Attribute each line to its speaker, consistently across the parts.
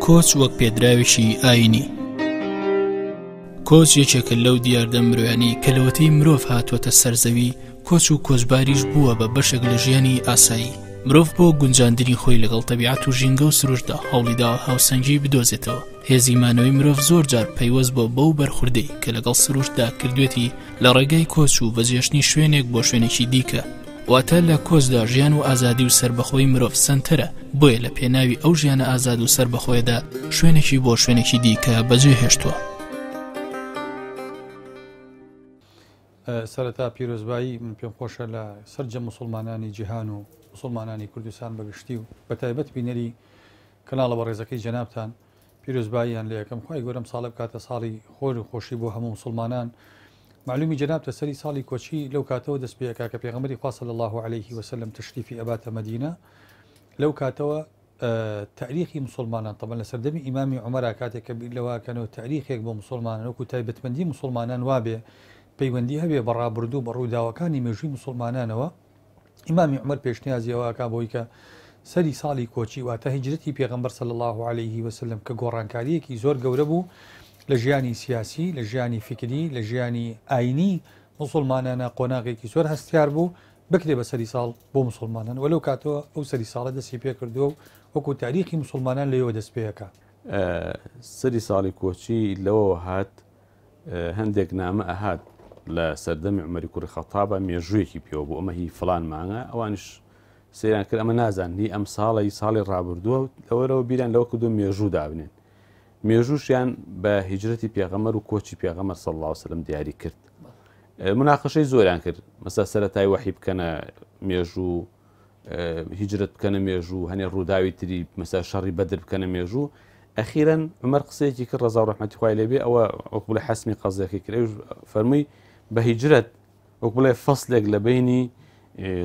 Speaker 1: کۆچ وەک پێدراوێکی ئاینی کۆچ یەکێکە لەو دیاردە مرۆیانەی کە لەوەتەی مرۆڤ هاتووەتە سەر زەوی کۆچ و کۆچباریش بووە بە بەشێک لە ژیانی ئاسایی مرۆڤ بۆ گونجاندنی خۆی لەگەڵ تەبیعەت و ژینگە و سروشتدا هەوڵیداوە هاوسەنگی بدۆزێتەوە هێزی مانەوەی مرۆڤ زۆر جار پەیوەست بووە بەو بەرخوردەی کە لەگەڵ سروشتدا کردوێتی لە ڕێگای کۆچ و بەجێشتنی شوێنێک بۆ شوێنێکی دیکە واتە لە کۆچدا ژیان و ئازادی و سەربەخۆی مرۆڤ سەنتەرە بۆیە لە پێناوی ئەو ژیانە ئازاد و سەربەخۆیەدا شوێنێکی بۆ شوێنێکی دیکە بەجێ هێشتووە.
Speaker 2: سەرەتا پیرۆزبایی من پێم خۆشە لە سەرجەم موسڵمانانی جیهان و موسڵمانانی کوردستان بەگشتی و بەتایبەت بینەری کەناڵە بەڕێزەکەی جەنابتان پیرۆزباییان لێ ئەکەم خوای گەورە ئەم ساڵە بکاتە ساڵی خۆر و خۆشی بۆ هەموو موسڵمانان معلومی جەنابتە سەری ساڵی کۆچی لەو کاتەوە دەست پێ ئەکا کە پێغەمبەری خوا صلی الله علیه وسلم تشریفی ئەباتە مەدینە لەو کاتەوە تاریخی مسلمانان طبعا لە سەردەمی ئیمامی عمەرا کاتێک کە بیر لەوە کەنەوە تاریخێک بۆ مسلمانان وەکو تایبەتمەندی مسلمانان وابێ پەیوەندی هەبێ بە ڕابردوو بە ڕووداوەکانی مێژووی مسلمانانەوە ئیمامی عومەر پێشنیازی ئەوە ئەکا بۆی کە سەری ساڵی کۆچی واتە هیجرەتی پێغەمبەر صلی اللە علیه وسلم کە گۆڕانکارییەکی زۆر گەورە بوو لە ژیانی سیاسی لە ژیانی فیکری لە ژیانی ئاینی موسڵمانانە قۆناغێکی زۆر هەستیار بوو بکرێ بە سەری ساڵ بۆ موسڵمانان وە لەو کاتەوە ئەو سەری ساڵە دەستی پێکردووە و وەکو تاریخی موسڵمانان لەوێوە دەست پێ ئەکا.
Speaker 3: سەری ساڵی کۆچی لەوەوە هات هەندێک نامە ئەهات لە سەردەمی عومەری کوڕی خەتابە مێژوویەکی پێوە بوو ئەمە هی فڵان مانگە ئەوانیش سەیران کرد ئەمە نازان هی ئەم ساڵە هی ساڵی ڕابردووە لەوەرەوە بیران لەوە کردو مێژوو دابنێن مێژووشیان بە هیجرەتی پێغەمەر و کۆچی پێغەمەر صلی الله علیه وسلم دیاری کرد مناقەشەی زۆریان کرد مەسا سەرەتای وەحی بکەنە مێژوو هیجرەت بکەنە مێژوو هەنێ ڕووداوی تری مەسا شەڕی بەدر بکەنە مێژوو ئەخیرەن عمر قسەیەکی کرد ڕەزا و ڕەحمەتی خوای لێبێ ئەوە وەک بڵێ حەسمی قەزیەکەی کرد ئەویش فەرمووی بە هیجرەت وەک بڵێ فەسلێک لە بینی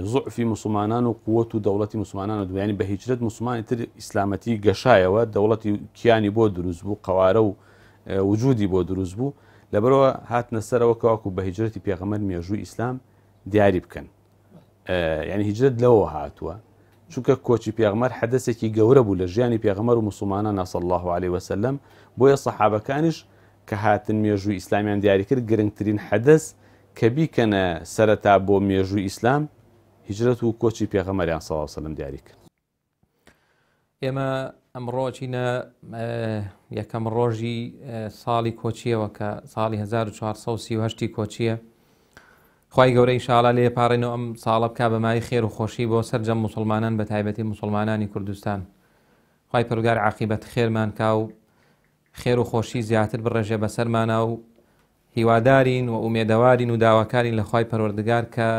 Speaker 3: زعفی مسلمانان و قوت و دەوڵەتی مسلمانان و دویانی بە هیجرەت مسلمانی تر ئیسلامەتی گەشایەوە دەوڵەتی کیانی بۆ دروست بوو قەوارە و وجودی بۆ دروست بوو لەبەرەوە هاتنە سەرەوە کەواکو بە هیجرەتی پێغەمبەر مێژووی ئیسلام دیاری بکەن یعنی هیجرەت لەوە هاتووە چونکە کۆچی پێغمەر حەدەسێکی گەورە بوو لە ژیانی پێغەمبەر و موسڵمانان صلی اللە علیه وسلم بۆیە سەحابەکانیش کە هاتن مێژووی ئیسلامیان دیاری کرد گرنگترین حەدەس کە بیکەنە سەرەتا بۆ مێژووی ئیسلام هیجرەت و کۆچی پێغەمبەریان صلی اللە علیه وسلم دیاری کرد.
Speaker 4: ئێمە ئەمڕۆ چینە یەکەم ڕۆژی ساڵی کۆچیەوە کە ساڵی 1438 کۆچیە خی گەورە ئینشاءاللە لێ پاڕێنەوە ئەم ساڵە بک بە مای خێر و خۆشی بۆ سەرجەم مسلمانان بە تایبەتی مسلمانانی کوردستان خی پەرگار عقیبەت خێرمان کا و خێر و خۆشی زیاتر بڕێژێ بەسەرمانە و هیوادارین و ئومێدەوارین و داواکارین لە خوای پەروەردگار کە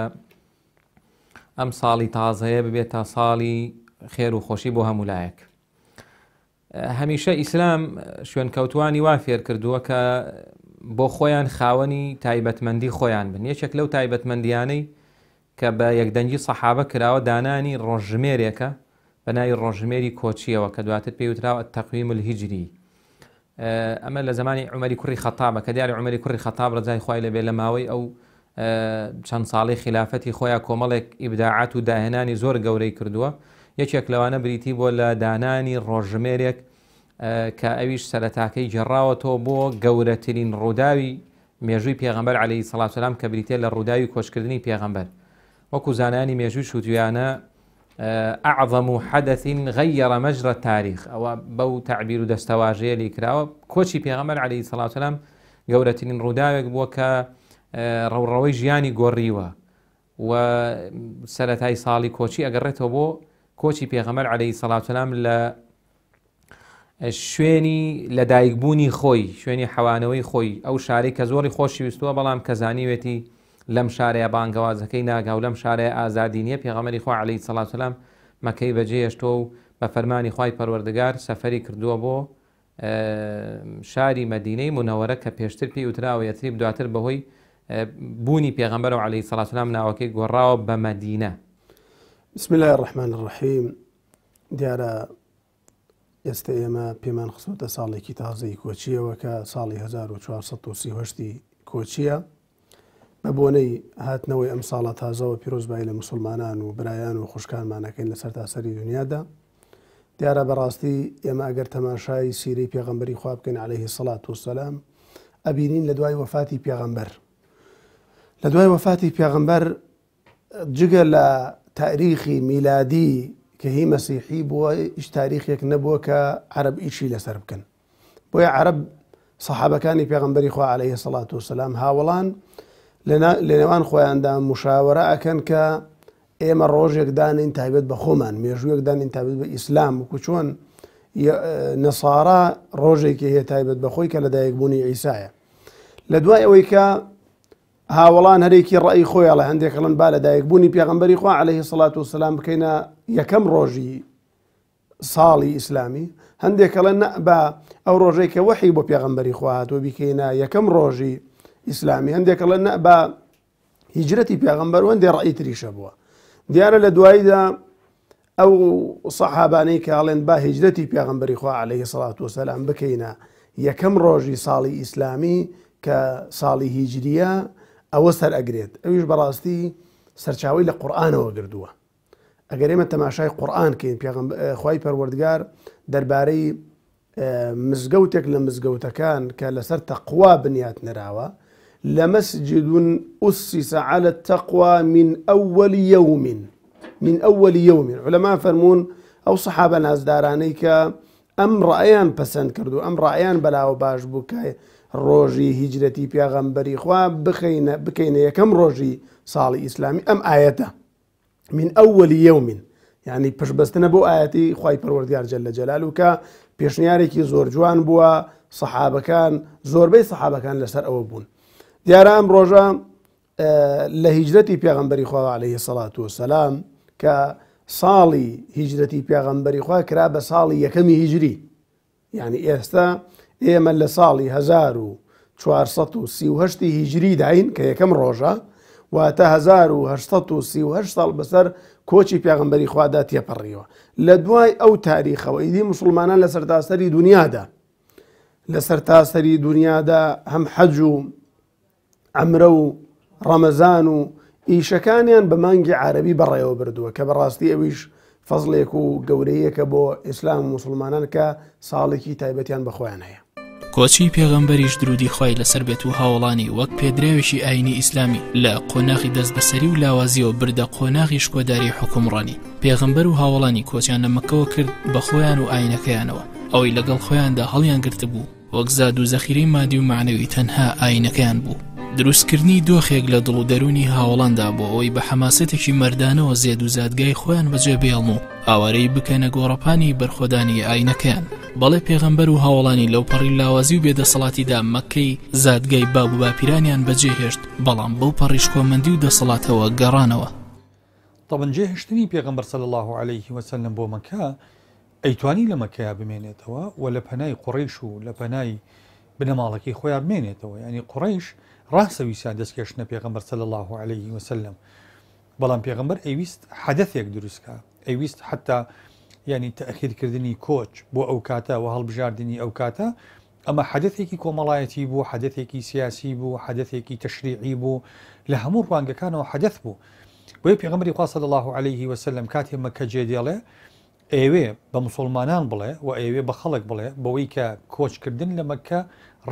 Speaker 4: ئەم ساڵی تازەیە ببێتە ساڵی خێر و خۆشی بۆ هەموو لایەک. هەمیشە ئیسلام شوێنکەوتوانی وا فێر کردووە کە بۆ خۆیان خاوەنی تایبەتمەندی خۆیان بن یەکێک لەو تایبەتمەندیانەی کە بە یەکدەنگی سەحابە کراوە دانانی ڕۆژژمێرێکە بە ناوی ڕۆژژمێری کۆچییەوە کە دواتر پێی وتراوە التقویم الهجری ئەمە لە زمانی عومەری کوڕی خەتابە کە دیارە عومەری کوڕی خەتاب ڕەزای خوای لێبێ لە ماوەی ئەو چەند ساڵەی خیلافەتی خۆیان کۆمەڵێک ئیبداعات و داهێنانی زۆر گەورەی کردووە یەکێک لەوانە بریتی بووە لە دانانی ڕۆژژمێرێک کە ئەویش سەرەتاکەی گێڕاوەتەوە بۆ گەورەترین ڕووداوی مێژووی پێغەمبەر عەلەیهی سەڵات سەلام کە بریتیە لە ڕووداوی کۆچکردنی پێغەمبەر وەکو زانایانی مێژووی شوتویانە اعظم حدث غیر مجرى التاریخ ئەوە بەو تەعبیر و دەستەواژەیە لی کراوە کۆچی پێغەمبەر عەلەیهی سەڵات سەلام گەورەترین ڕووداوێک بووە کە ڕەوڕەوەی ژیانی گۆڕیوە و سەرەتای ساڵی کۆچی ئەگەڕێتەوە بۆ کۆچی پێغەمبەر عەلەیهی سەڵات سەلام لە شوێنی لەدایکبوونی خۆی، شوێنی حەوانەوەی خۆی، ئەو شارەی کە زۆری خۆشی ویستووە، بەڵام کە زانیوێتی لەم شارەیا بانگەوازەکەی ناگا و لەم شارەیا ئازادی نییە، پێغەمبەری خوا عەلەیهی سەڵات وسەلام مەکەی بەجێهێشتووە و بە فەرمانی خوای پەروەردگار سەفەری کردووە بۆ شاری مەدینەی مونەوەرە کە پێشتر پێی وتراوە یەثریب دواتر بەهۆی بوونی پێغەمبەرەوە عەلەیهی سەڵات وسەلام ناوەکەی گۆڕاوە بە مەدینە.
Speaker 5: بسم اللە الرحمن الرحیم دیارە ئێستە ئێمە پێمان خستۆتە ساڵێکی تازەی کۆچییەوە کە ساڵی 1438 ی کۆچییە. بە بۆنەی هاتنەوەی ئەم ساڵە تازەوە پیرۆزبایی لە موسڵمانان و برایان و خوشکانمان ئەکەین لە سەرتاسەری دنیادا. دیارە بەڕاستی ئێمە ئەگەر تەماشای سیرەی پێغەمبەری خوا بکەین عەلەیه سەڵات وسەلام ئەبینین لە دوای وەفاتی پێغەمبەر لە دوای وەفاتی پێغەمبەر جگە لە تاریخی میلادی کە هی مەسیحی بووە هیچ تاریخێک نەبووە کە عەرەب ئیشی لەسەر بکەن بۆیە عەرەب سەحابەکانی پێغەمبەری خوا عەلەیه سەڵات وسەلام هاوڵان لە نێوان خۆیاندا مشاوەرە ئەکەن کە ئێمە ڕۆژێک دانین تایبەت بە خۆمان مێژوویەک دانین تایبەت بە ئیسلام وکو چۆن نەسارا ڕۆژێکی هەیە تایبەت بە خۆی کە لەدایکبوونی ئیسایە لە دوای ئەوەی کە هاوەڵان هەرێکی ڕەئی خۆی ئەڵێ هەندێک ئەڵێن با لەدایکبوونی پێغەمبەری خوا عەلەیهی سەڵات وسەلام بکەینە یەکەم ڕۆژی ساڵی ئیسلامی هەندێک ئەڵێن نە با ئەو ڕۆژەی کە وەحی بۆ پێغەمبەری خوا هاتووە بیکەینە یەکەم ڕۆژی ئیسلامی هەندێک ئەڵێن نە با هیجرەتی پێغەمبەر و هەندێک ڕەئی تریشە بووە دیارە لە دواییدا ئەو سەحابانەی کە ئەڵێن با هیجرەتی پێغەمبەری خوا عەلەیهی سەڵات وسەلام بکەینە یەکەم ڕۆژی ساڵی ئیسلامی کە ساڵی هیجریە ئەوە سەر ئەگرێت ئەویش بەڕاستی سەرچاوی لە قورئانەوە گردووە ئەگەر ئێمە تەماشای قورئان کەین خوای پەروەردگار دەربارەی مزگەوتێک لە مزگەوتەکان کە لەسەر تەقوا بنیات نراوە لمسجد أسس على التقوى من أول يوم من أول يوم علماء فەرموون ئەو سەحابە نازدارانەی کە ئەم ڕەئیان پەسەند کرد و ئەم ڕەئیان بەلاوە باش بوو کە ڕۆژی هیجرەتی پێغەمبەری خوا بخەینە بکەینە یەکەم ڕۆژی ساڵی ئیسلامی ئەم ئایەتە من اول یوم یعنی پشتبەستنە بۆ ئاەتی خی پەروەردگار جل جلال و کە پێشنیارێکی زۆر جوان بووە سەحابەکان زۆربەی سەحابەکان لەسەر ئەوە بوون دیارە ئەم ڕۆژە لە هیجرەتی پێغەمبەری خوا عەلەیهی سەڵات وسەلام کە ساڵی هیجرەتی پێغەمبەری خوا کرا بە ساڵی یەکەمی هیجری یانی ئێستا ئێمە لە ساڵی 1438 هیجری داین کە یەکەم ڕۆژە واتە 1838 ساڵ بەسەر کۆچی پێغەمبەری خوادا تێپەڕیوە لە دوای ئەو تاریخەوە ئیدی مسلمانان لە سەرتاسەری دنیادا لە سەرتاسەری دنیادا هەم حەج و عەمرە و ڕەمەزان و ئیشەکانیان بە مانگی عەرەبی بەڕێوە بردووە کە بەڕاستی ئەویش فەزڵێک و گەورەیەکە بۆ ئیسلام و موسڵمانان کە ساڵێکی تایبەتیان بە خۆیان هەیە.
Speaker 1: کۆچی پێغەمبەریش درودی خوای لەسەر بێت و هاوەڵانی وەک پێدراوێکی ئاینی ئیسلامی لە قۆناغی دەستبەسەری و لاوازیەوە بردە قۆناغی شکۆداری حوکمڕانی پێغەمبەر و هاوەڵانی کۆچیان لە مەککەوە کرد بە خۆیان و ئاینەکەیانەوە ئەوەی لەگەڵ خۆیاندا هەڵیانگرتبوو وەک زاد و زەخیرەی مادی و مەعنەوی تەنها ئاینەکەیان بوو. دروستکردنی دۆخێک لە دڵ و دەروونی هاوەڵاندا بۆ ئەوەی بە حەماسەتێکی مەردانەوە زێد و زادگای خۆیان بەجێ بێڵن و ئاوارەی بکەنە گۆڕەپانی بەرخۆدانی ئاینەکەیان. بەڵێ پێغەمبەر و هاوەڵانی لەوپەڕی لاوازی و بێدەسەڵاتیدا مەککەی زادگای باب و باپیرانیان بەجێ هێشت، بەڵام بەو پەڕی شکۆمەندی و دەسەڵاتەوە گەڕانەوە.
Speaker 2: تەبعەن جێهێشتنی پێغەمبەر صلی اللە علیه وسلم بۆ مەککە ئەیتوانی لە مەککەیا بمێنێتەوە و لە پەنای قوڕەیش و لە پەنای بنەماڵەکەی خۆیا بمێنێتەوە یانی قوڕەیش ڕاستە ویستیان دەستکێشنە پێغەمبەر صلی اللە علیه وسلم بەڵام پێغەمبەر ئەیویست حەدەثێک دروست کا ئەیویست حتا یعنی تەخیرکردنی کۆچ بۆ ئەو کاتە و هەڵبژاردنی ئەو کاتە ئەمە حەدەثێکی کۆمەڵایەتی بوو، حەدەثێکی سیاسی بوو، حەدەثێکی تەشریعی بوو، لە هەموو ڕوانگەکانەوە حەدەث بوو. بۆیە پێغەمبەری خوا صلی اللە علیه وسلم کاتێ مەککە جێ دێڵێ، ئەیەوێ بە موسوڵمانان بڵێ و ئەیەوێ بە خەڵک بڵێ بەوەی کە کۆچکردن لە مەککە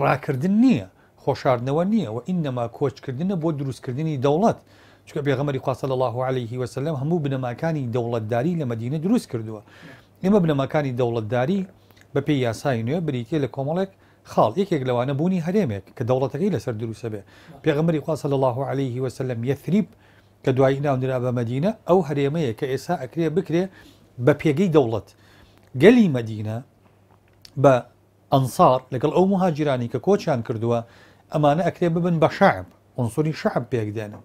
Speaker 2: ڕاکردن نییە، خۆشاردنەوە نییە و ئینەما کۆچکردنە بۆ دروستکردنی دەوڵەت، چونکە پێغەمبەری خوا صلی اللە علیه وسلم هەموو بنەماکانی دەوڵەتداری لە مەدینە دروست کردووە. ئێمە بنەماکانی دەوڵەتداری بەپێی یاسای نوێ بریتیە لە کۆمەڵێک خاڵ، یەکێک لەوانە بوونی هەرێمێک کە دەوڵەتەکەی لەسەر دروستەبێ. پێغەمبەری خوا صلی اللە علیه وسلم یەثریب کە دوایی ناونرا بە مەدینە ئەو هەرێمەیە کە ئێستا ئەکرێ بکرێ بە پێگەی دەوڵەت. گەلی مەدینە بە ئەنسار لەگەڵ ئەو موهاجیرانەی کە کۆچیان کردووە ئەمانە ئەکرێ ببن بە شەعب، عنصری شەعب پێک دێنن.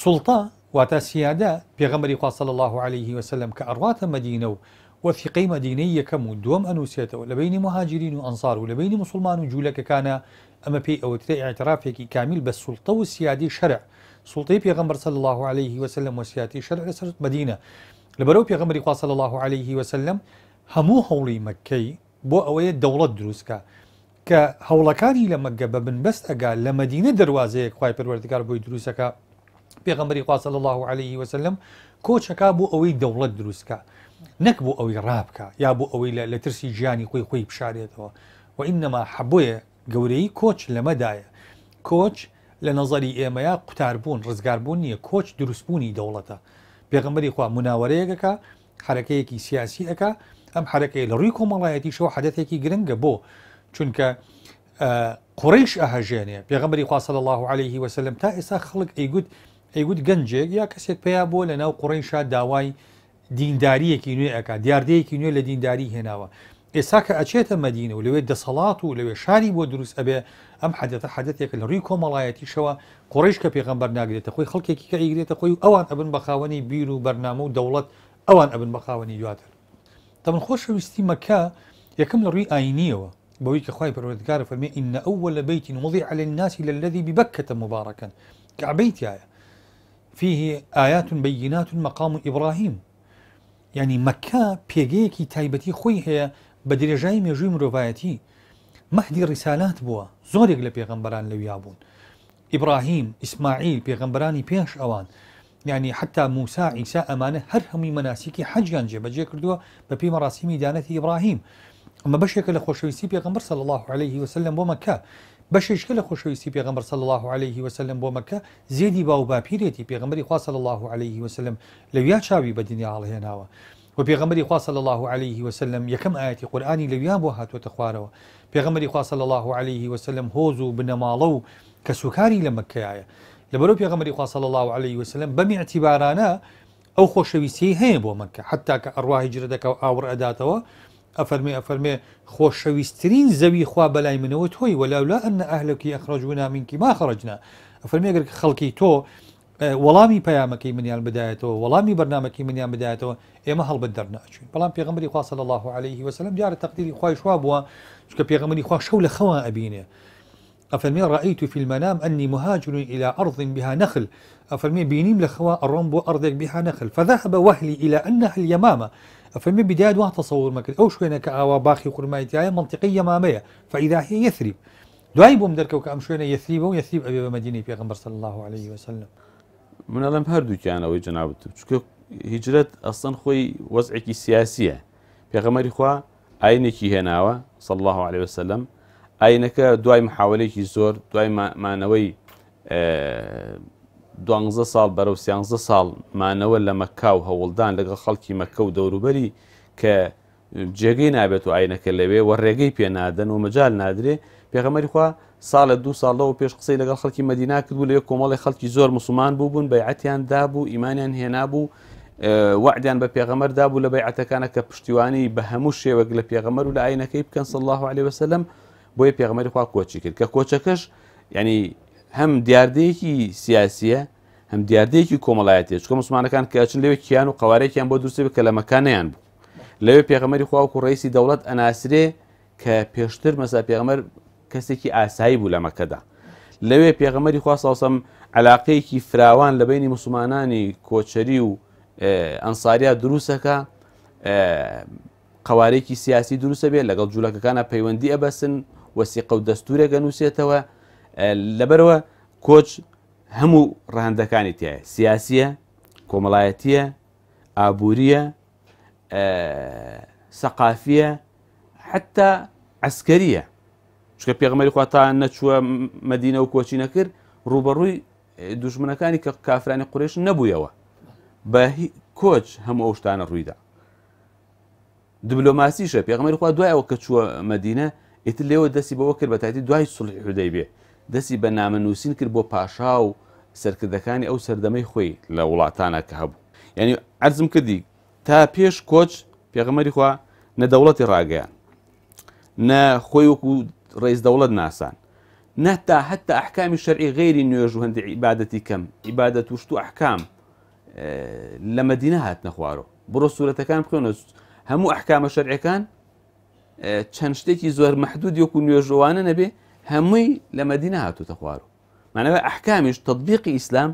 Speaker 2: سوڵتە واتە سیادە، پێغەمبەری خوا صلی اللە علیه وسلم کە ئەڕواتە مەدینە و وەثیقەی مەدینەی یەکەم و دووەم ئەنووسێتەوە لە بەینی موهاجیرین و ئەنسار و لە بەینی موسڵمان و جوولەکەکانا ئەمە پێی ئەوترێ ئیعترافێکی کامیل بە سوڵتە و سیادەی شەرع سوڵتەی پێغەمبەر صلی اللە علیه وسلم و سیادەی شەرع لەسەر مەدینە لەبەرئەوە پێغەمبەری خوا صلی اللە علیه وسلم هەموو هەوڵی مەککەی بۆ ئەوەیە دەوڵەت دروست کا کە هەوڵەکانی لە مەککە بە بنبەست ئەگا لە مەدینە دەروازەیەک خوای پەروەردگار بۆی دروست ئەکا پێغەمبەری خوا صلی اللە علیه وسلم کۆچ ئەکا بۆ ئەوەی دەوڵەت دروست کا. نەک بۆ ئەوەی ڕابکا یا بۆ ئەوەی لە ترسی گیانی خۆی خۆی بشارێتەوە وئینما حەبۆیە گەورەیی کۆچ لەمەدایە کۆچ لە نەزەری ئێمەیا قوتاربوون ڕزگاربوون نییە کۆچ دروستبوونی دەوڵەتە پێغەمبەری خوا مناوەرەیەک ئەکا حەرەکەیەکی سیاسی ئەکا ئەم حەرەکەی لە ڕووی کۆمەڵایەتیشەوە حەدەثێکی گرنگە بۆ چونکە قوڕیش ئەهەژێنێ پێغەمبەری خوا صلی الله علیه وسلم تا ئێستا خەڵک ئەیگوت ئەیگوت گەنجێک یا کەسێک پیا بووە لە ناو قوڕەیشا داوای دیندارییەکی نوێ ئەکا، دیاردەیەکی نوێ لە دینداری هێناوە. ئێستا کە ئەچێتە مەدینە و لەوێ دەسەڵات و لەوێ شاری بۆ دروست ئەبێ، ئەم حەدەثە حەدەثێکە لە ڕووی کۆمەڵایەتیشەوە قوڕەیش کە پێغەمبەر ناگرێتە خۆی خەڵکێکی کە ئەیگرێتە خۆی و ئەوان ئەبن بە خاوەنی بیر و بەرنامە و دەوڵەت، ئەوان ئەبن بە خاوەنی دواتر. تەبعەن خۆشەویستی مەککە یەکەم لە ڕووی ئایینییەوە، بەوەی کە خوای پەروەردگار ئەفەرموێ، ان اول بیت وضع للناس للذی ببکە مبارکا، کەعبەی تیایە. فیه آیات بینات مقام ابراهیم یانی مەککە پێگەیەکی تایبەتی خۆی هەیە بە درێژایی مێژووی مرۆڤایەتی مەهدی ڕیسالات بووە زۆرێک لە پێغەمبەران لەویا بوون ئیبراهیم ئیسماعیل پێغەمبەرانی پێش ئەوان یعنی حتا موسا عیسا ئەمانە هەر هەمووی مەناسیکی حەجیان جێبەجێ کردووە بە پێی مەراسیمی دانەتی ئیبراهیم ئەمە بەشێکە لە خۆشەویستی پێغەمبەر صلی الله علیه وسلم بۆ مەکە بەشێکە لە خۆشەویستی پێغەمبەر صلی الله علیه وسلم بۆ مەکە زێدی باو باپیرێتی پێغەمبەری خوا صلی اللە علیه وسلم لەویا چاوی بە دنیا هەڵهێناوە و پێغەمبەری خوا صلی اللە علیه وسلم یەکەم ئایەتی قورئانی لەویا بۆ هاتووەتە خوارەوە پێغەمبەری خوا صلی اللە علیه وسلم هۆز و بنەماڵە و کەسوکاری لە مەککەیایە لەبەرو پێغەمبەری خوا صلی اللە علیه وسلم بەم ئیعتیبارانە ئەو خۆشەویستیەی هەیە بۆ مەککە حەتا کە ئەڕوا هیجرە دەکا و ئاوڕ ئەداتەوە ئەفەرمێ ئەفەرمێ خۆشەویستترین زەوی خوا بەلای منەوە تۆی ولولا ان اهلک اخرجونا منک ما خرجنا ئەفەرمێ گەر خەڵکی تۆ وەڵامی پەیامەکەی منیان بدایەتەوە وەڵامی بەرنامەکەی منیان بدایەتەوە ئێمە هەڵبەت دەرناچوین بەڵام پێغەمبەری خوا صلی الله علیه وسلم دیارە تەقدیری خوایش وا بووە چونکە پێغەمبەری خوا شەو لە خەوا ئەبینێ ئەفەرمێ رأیت فی المنام انی مهاجر الی ارض بها نخل ئەفەرمێ بینیم لە خەوا ئەڕۆم بۆ ئەڕضێک بها نخل فذهب وهلی الی انها الیمامە ئەفەرمێ بدایەت وا تەسەورمە کرد ئەو شوێنە کە ئاوا باخی خورمای تیایە مەنتیقەی یەمامەیە فاذا هی یثریب دوایی بۆم دەرکەوت کە ئەم شوێنە یثریبە و یثریب ئەبێ بە مەدینەی پێغەمبەر صلی الله علیه وسلم.
Speaker 3: من ئەڵێم هەردووکیان ئەوەی جەنابت چونکە هیجرەت ئەسڵەن خۆی وەزعێکی سیاسیە پێغەمبەری خوا ئاینێکی هێناوە صلی اللە علیە وسلم ئاینەکە دوای محاولێکی زۆر دوای مانەوەی دوانزە ساڵ بەرەو سیانزە ساڵ مانەوە لە مەکا و هەوڵدان لەگەڵ خەڵکی مەکە و دەوروبەری کە جێگەی نابێت و ئاینەکە لەوێ و ڕێگەی پێ نادەن و مەجال نادرێ پێغەمەری خوا ساڵە دو ساڵەوە پێش قسەی لەگەڵ خەڵکی مەدینا کردبوو لەوێ کۆمەڵی خەڵکی زۆر مسلمان بوو بوون بەیعەتیان دابوو ئیمانیان هێنابوو وەعدیان بە پێغەمبەر دابوو لە بەیعەتەکانە کە پشتیوانی بە هەموو شێوەک لە پێغەمبەر و لە ئاینەکەی بکەن صلی الله علیه وسلم بۆیە پێغەمبەری خوا کۆچی کرد کە کۆچەکەش یعنی هەم دیاردەیەکی سیاسیە هەم دیاردەیەکی کۆمەڵایەتیە چونکە مسلمانەکان کە ئەچن لەوێ کیان و قوارێکیان بۆ دروست بێت کە لە مەکانیان بوو لەوێ پێغەمبەری خوا وەکو ڕئیسی دەوڵەت ئەناسرێ کە پێشتر مەسا پێغەمبەر کەسێکی ئاسایی بوو لە مەکەدا لەوێ پێغەمبەری خوا ساوسەم علاقەیەکی فراوان لە بینی مسلمانانی کۆچەری و ئەنساریا دروستەکە قوارێکی سیاسی دروستە بێت لەگەڵ جوولەکەکانە پەیوەندی ئەبەسن وەسیقە و دەستورێک ئەنووسێتەوە لەبەرەوە کۆچ هەموو ڕەهەندەکانی تایە سیاسیە کۆمەڵایەتیە ئابووریە سەقافیە حتا عسکەریە چکە پێغمەری خوا تا نەچووە مدینە و کۆچی نەکرد ڕوبەڕووی دوژمنەکانی کە کافرانی قورێش نەبوویەوە بە کۆچ هەموو ئەو شتانە ڕوویدا دبلۆماسیشە پێغمەری خوا دوای ئەوە کە چووە مدینە ئیتر لێوە دەستی بەوە کرد بە تایبەتی دوای سوڵحی حودەیبیە دەستی بە نامە نووسین کرد بۆ پاشا و سەرکردەکانی ئەو سەردەمەی خۆی لە وڵاتانە کە هەبوو یعنی عەرزم کردی تا پێش کۆچ پێغەمبەری خوا نە دەوڵەتی ڕاگەیان نە خۆی وەکو ڕئیس دەوڵەت ناسان نە تا حتا ئەحکامی شەرعی غەیری نوێژ و هەندی عیبادەتی کەم عیبادەت و شت و ئەحکام لە مەدینە هاتنە خوارەوە بڕۆ سوورەتەکان بخوێنە هەموو ئەحکامە شەرعەکان چەند شتێکی زۆر مەحدود وەکو نوێژەوانە نەبێ هەمووی لە مەدینە هاتوتە خوارەوە مانەوە ئەحکامیش تطبیقی ئیسلام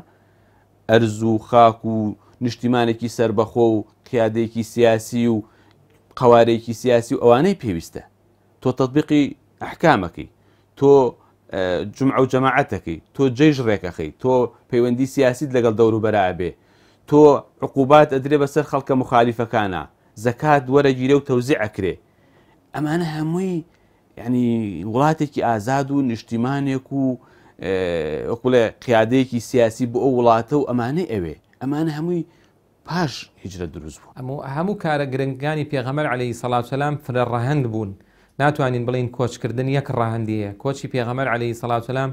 Speaker 3: ئەرز و خاک و نیشتیمانێکی سەربەخۆ و قیادەیەکی سیاسی و قەوارەیەکی سیاسی و ئەوانەی پێویستە تۆ تطبیقی ئەحکامەکەی تۆ جمعە و جەماعەتەکەی تۆ جەیش ڕێکەخەی تۆ پەیوەندی سیاسیت لەگەڵ دەوروبەرا ئەبێ تۆ عقوبات ئەدرێ بەسەر خەڵکە مخالیفەکانە. زەکات وەرەگیرێ و تەوزیع ئەکرێ. ئەمانە هەمووی یعنی وڵاتێکی ئازاد و نیشتیمانێک و وەک بڵێ قیادەیەکی سیاسی بۆ ئەو وڵاتە و ئەمانەی ئەوێ ئەمانە هەمووی پاش هیجرەت دروست بوو.
Speaker 4: هەموو کارە گرنگەکانی پێغەمبەر علیە سەڵات وسلام فرە ڕەهەند بوون، ناتوانین بڵێین کۆچکردن یەک ڕەهەندی هەیە، کۆچی پێغەمبەر علیە سەڵات وسلام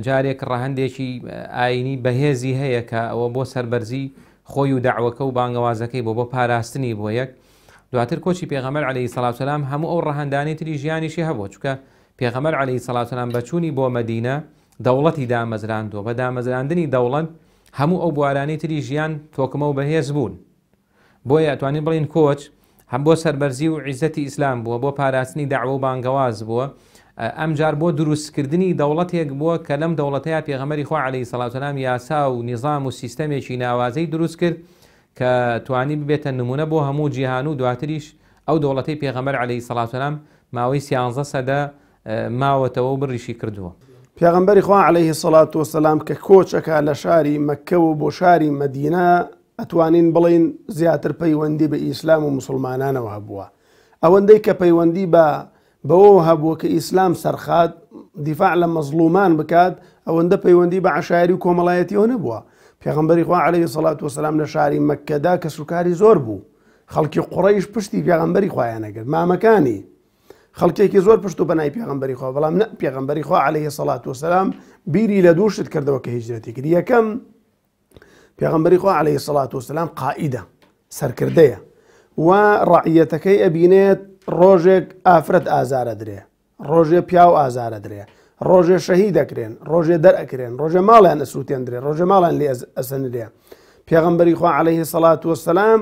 Speaker 4: جارێک ڕەهەندێکی ئایینی بەهێزی هەیە کە ئەوە بۆ سەربەرزی خۆی و دەعوەکە و بانگەوازەکەی بۆ بۆ پاراستنی بۆ یەک دواتر کۆچی پێغەمبەر علیە سەڵات وسلام هەموو ئەو ڕەهەندانەی تری ژیانیشی هەبووە، چونکە پێغەمبەر علیە سەڵات وسلام بە چوونی بۆ مەدینە دەوڵەتی دامەزراندووە، بە دامەزراندنی دەوڵەت هەموو ئەو بوارانەی تری ژیان تۆکمە و بەهێز بوون. بۆیە ئەتوانین بڵێین کۆچ هەم بۆ سەربەرزی و عیزەتی ئیسلام بووە، بۆ پاراستنی دەعوە و بانگەواز بووە، ئەمجار بۆ دروستکردنی دەوڵەتێک بووە کە لەم دەوڵەتەیا پێغەمبەری خوا عەلەیهی سەڵات وسەلام یاسا و نیزام و سیستەمێکی ناوازەی دروست کرد کە توانی ببێتە نموونە بۆ هەموو جیهان و دواتریش ئەو دەوڵەتەی پێغەمبەر عەلەیهی سەڵات وسەلام ماوەی سیانزە سەدە ماوەتەوە و بڕیشی کردووە.
Speaker 5: پێغەمبەری خوا علیە الصلوە والسلام کە کۆچ ئەکا لە شاری مەککەوە بۆ شاری مەدینە ئەتوانین بڵێین زیاتر پەیوەندی بە ئیسلام و موسڵمانانەوە هەبووە ئەوەندەی کە پەیوەندی بە بەوەوە هەبووە کە ئیسلام سەرخات دیفاع لە مەزڵومان بکات ئەوەندە پەیوەندی بە عەشایری و کۆمەڵایەتیەوە نەبووە پێغەمبەری خوا علیە الصلوە والسلام لە شاری مەککەدا کەسوکاری زۆر بوو خەڵکی قوڕەیش پشتی پێغەمبەری خوایان ئەگرت مامەکانی خەڵکێکی زۆر پشت و پەنای پێغەمبەری خوا بەڵام نە پێغەمبەری خوا عەلەیهی سەڵات وسلام بیری لە دوو شت کردەوە کە هیجرەتی کرد یەکەم پێغەمبەری خوا عەلەیهی سەڵات وسلام قائیدە سەرکردەیە و ڕعیەتەکەی ئەبینێت ڕۆژێک ئافرەت ئازارە درێ ڕۆژێ پیاو ئازارە درێ ڕۆژێ شەهی دەکرێن ڕۆژێ دەرئەکرێن ڕۆژێ ماڵیان ئەسووتێندرێ ڕۆژێ ماڵیان لێ ئەسەنرێ پێغەمبەری خوا عەلەیهی سەڵات وسلام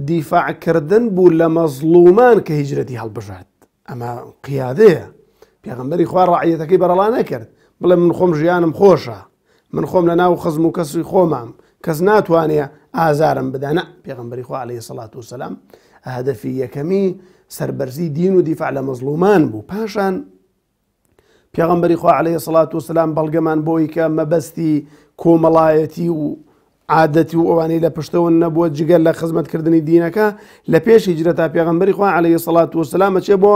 Speaker 5: دیفاع کردن بوو لە مەزڵومان کە هیجرەتی هەڵبژارد ئەمە قیادەیە پێغەمبەری خوا ڕعیەتەکەی بەرەڵا نەکرد بڵێ من خۆم ژیانم خۆشە من خۆم لە ناو خزم و کەسی خۆمام کەس ناتوانێ ئازارم بدەنە پێغەمبەری خوا عەلەیهی سەڵات وسەلام هەدەفی یەکەمی سەربەرزی دین و دیفاع لە مەزڵومان بوو پاشان پێغەمبەری خوا عەلەیهی سڵات وسلام بەڵگەمان بۆی کە مەبەستی کۆمەڵایەتی و عادەتی و ئەوانەی لە پشتەوە نەبووە جگەر لە خزمەتکردنی دینەکە لە پێش هیجرەتا پێغەمبەری خوا عەلەیهی سڵات وسلام ئەچێ بۆ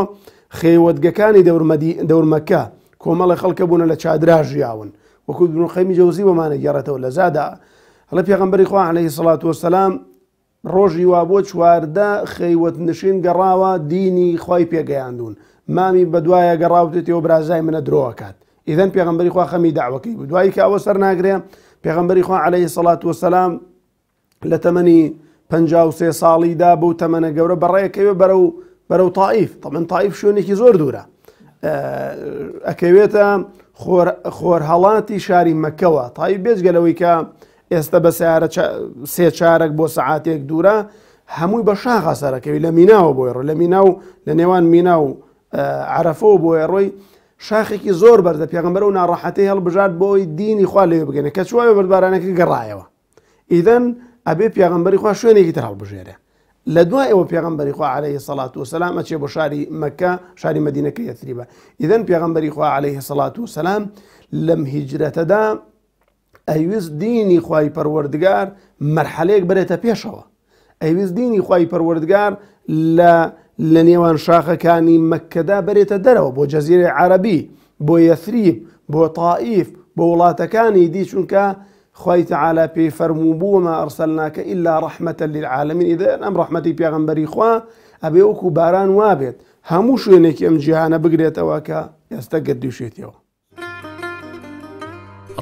Speaker 5: خێوەتگەکانی دەورمەدی دەورمەکە کۆمەڵە خەڵکە بوونە لە چادرا ژیاون وەکو ابن القیم جەوزی بۆمانە گێڕێتەوە لە زادا ئەڵێ پێغەمبەری خوا عەلەیهی سڵات وسلام ڕۆژی وابووە 14 خەیوەت نشین گەڕاوە دینی خوای پێگەیاندوون مامی بەدوایە گەڕاوتێتەوە برازای منە درۆ ئەکات ئیذەن پێغەمبەری خوا خەمی دەعوەکەی بوو دوایی کە ئەوە سەر ناگرێ پێغەمبەری خوا عەلەیهی سەڵات وەسەلام لە تەمەنی 53 ساڵیدا بەو تەمەنە گەورە بەڕێکەوێ بەرەو بەرەو تائیف تەمەن تائیف شوێنێکی زۆر دوورە ئەکەوێتە خۆرهەڵاتی شاری مەکەوە تائیف بێجگە لەوەی کە ئێستا بە سیارە سێ چارەک بۆ سەعاتێک دوورە هەمووی بە شاخا سەرەکەوی لە میناوە بۆی ڕۆ لە مینا و لە نێوان مینا و عەرەفەوە بۆیە ڕۆی شاخێکی زۆر بەرزە پێغەمبەر و ناڕەحەتی هەڵبژارد بۆی دینی خوا لەوێ بگەنێ کە چووە بەردبارانەکە گەڕایەوە ئیدەن ئەبێ پێغەمبەری خوا شوێنێکی تر هەڵبژێرێ لە دوای ئەوە پێغەمبەری خوا عەلەیهی سەڵات وسلام ئەچێ بۆ شاری مەکە شاری مەدینەکە یەثریبە ئیدەن پێغەمبەری خوا عەلەیهی سەڵات وسلام لەم هیجرەتەدا ئەیویست دینی خوای پەروەردگار مەرحەلەیەک بەرێتە پێشەوە ئەیویست دینی خوای پەروەردگار لە لە نێوان شاخەکانی مەککەدا بەرێتە دەرەوە بۆ جەزیرەی عەرەبی بۆ یەثریب بۆ تائیف بۆ وڵاتەکانی دی چونکە خوای تەعالا پێی فەرموو بوو وما ئەرسەلناکە ئیلا ڕەحمەتە للعالمین ئیدەن ئەم ڕەحمەتی پێغەمبەری خوا ئەبێ وەکو باران وابێت هەموو شوێنێکی ئەم جیهانە بگرێتەوە کە ئێستا گردوشێتیەوە.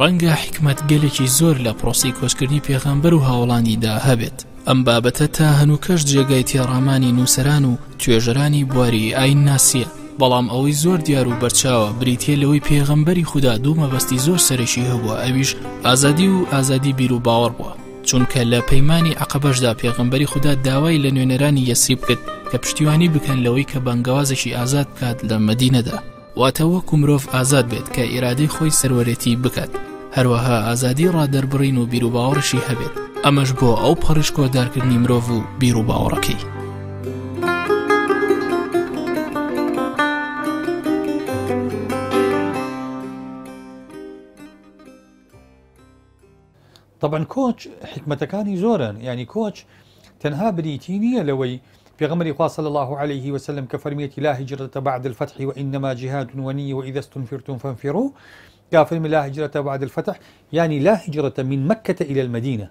Speaker 1: ڕەنگە حیکمەت گەلێکی زۆر لە پرۆسەی کۆچکردنی پێغەمبەر و هاوڵانیدا هەبێت ئەم بابەتە تا هەنووکەش جێگای تێڕامانی نووسەران و توێژەرانی بواری ئاینناسیە بەڵام ئەوەی زۆر دیار و بەرچاوە بریتە لەوەی پێغەمبەری خودا دوو مەبەستی زۆر سەرەکی هەبووە ئەویش ئازادی و ئازادی بیر و باوەڕ بووە چونکە لە پەیمانی عەقەبەشدا پێغەمبەری خودا داوای لە نوێنەرانی یەسریب کرد کە پشتیوانی بکەن لەوەی کە بانگەوازێکی ئازاد بکات لە مەدینەدا واتە وەکو مرۆڤ ئازاد بێت کە ئیرادەی خۆی سەروەرێتی بکات، هەروەها ئازادی ڕادەربڕین و بیروباوەڕیشی هەبێت، ئەمەش بۆ ئەو پەڕی شکۆدارکردنی مرۆڤ و بیروباوەڕەکەی.
Speaker 2: طبعا کۆچ حیکمەتەکانی زۆرن یعنی کۆچ تەنها بریتی نییە لەوەی پێغەمبەری خوا صلی اللە علیه وسلم کە فەرمیەتی لا هجرة بعد الفتح وانما جهاد ونیە واذا استنفرتم فانفروا کە فەرمی لا هجرة بعد الفتح یعنی لا هجرة من مکة الى المدینە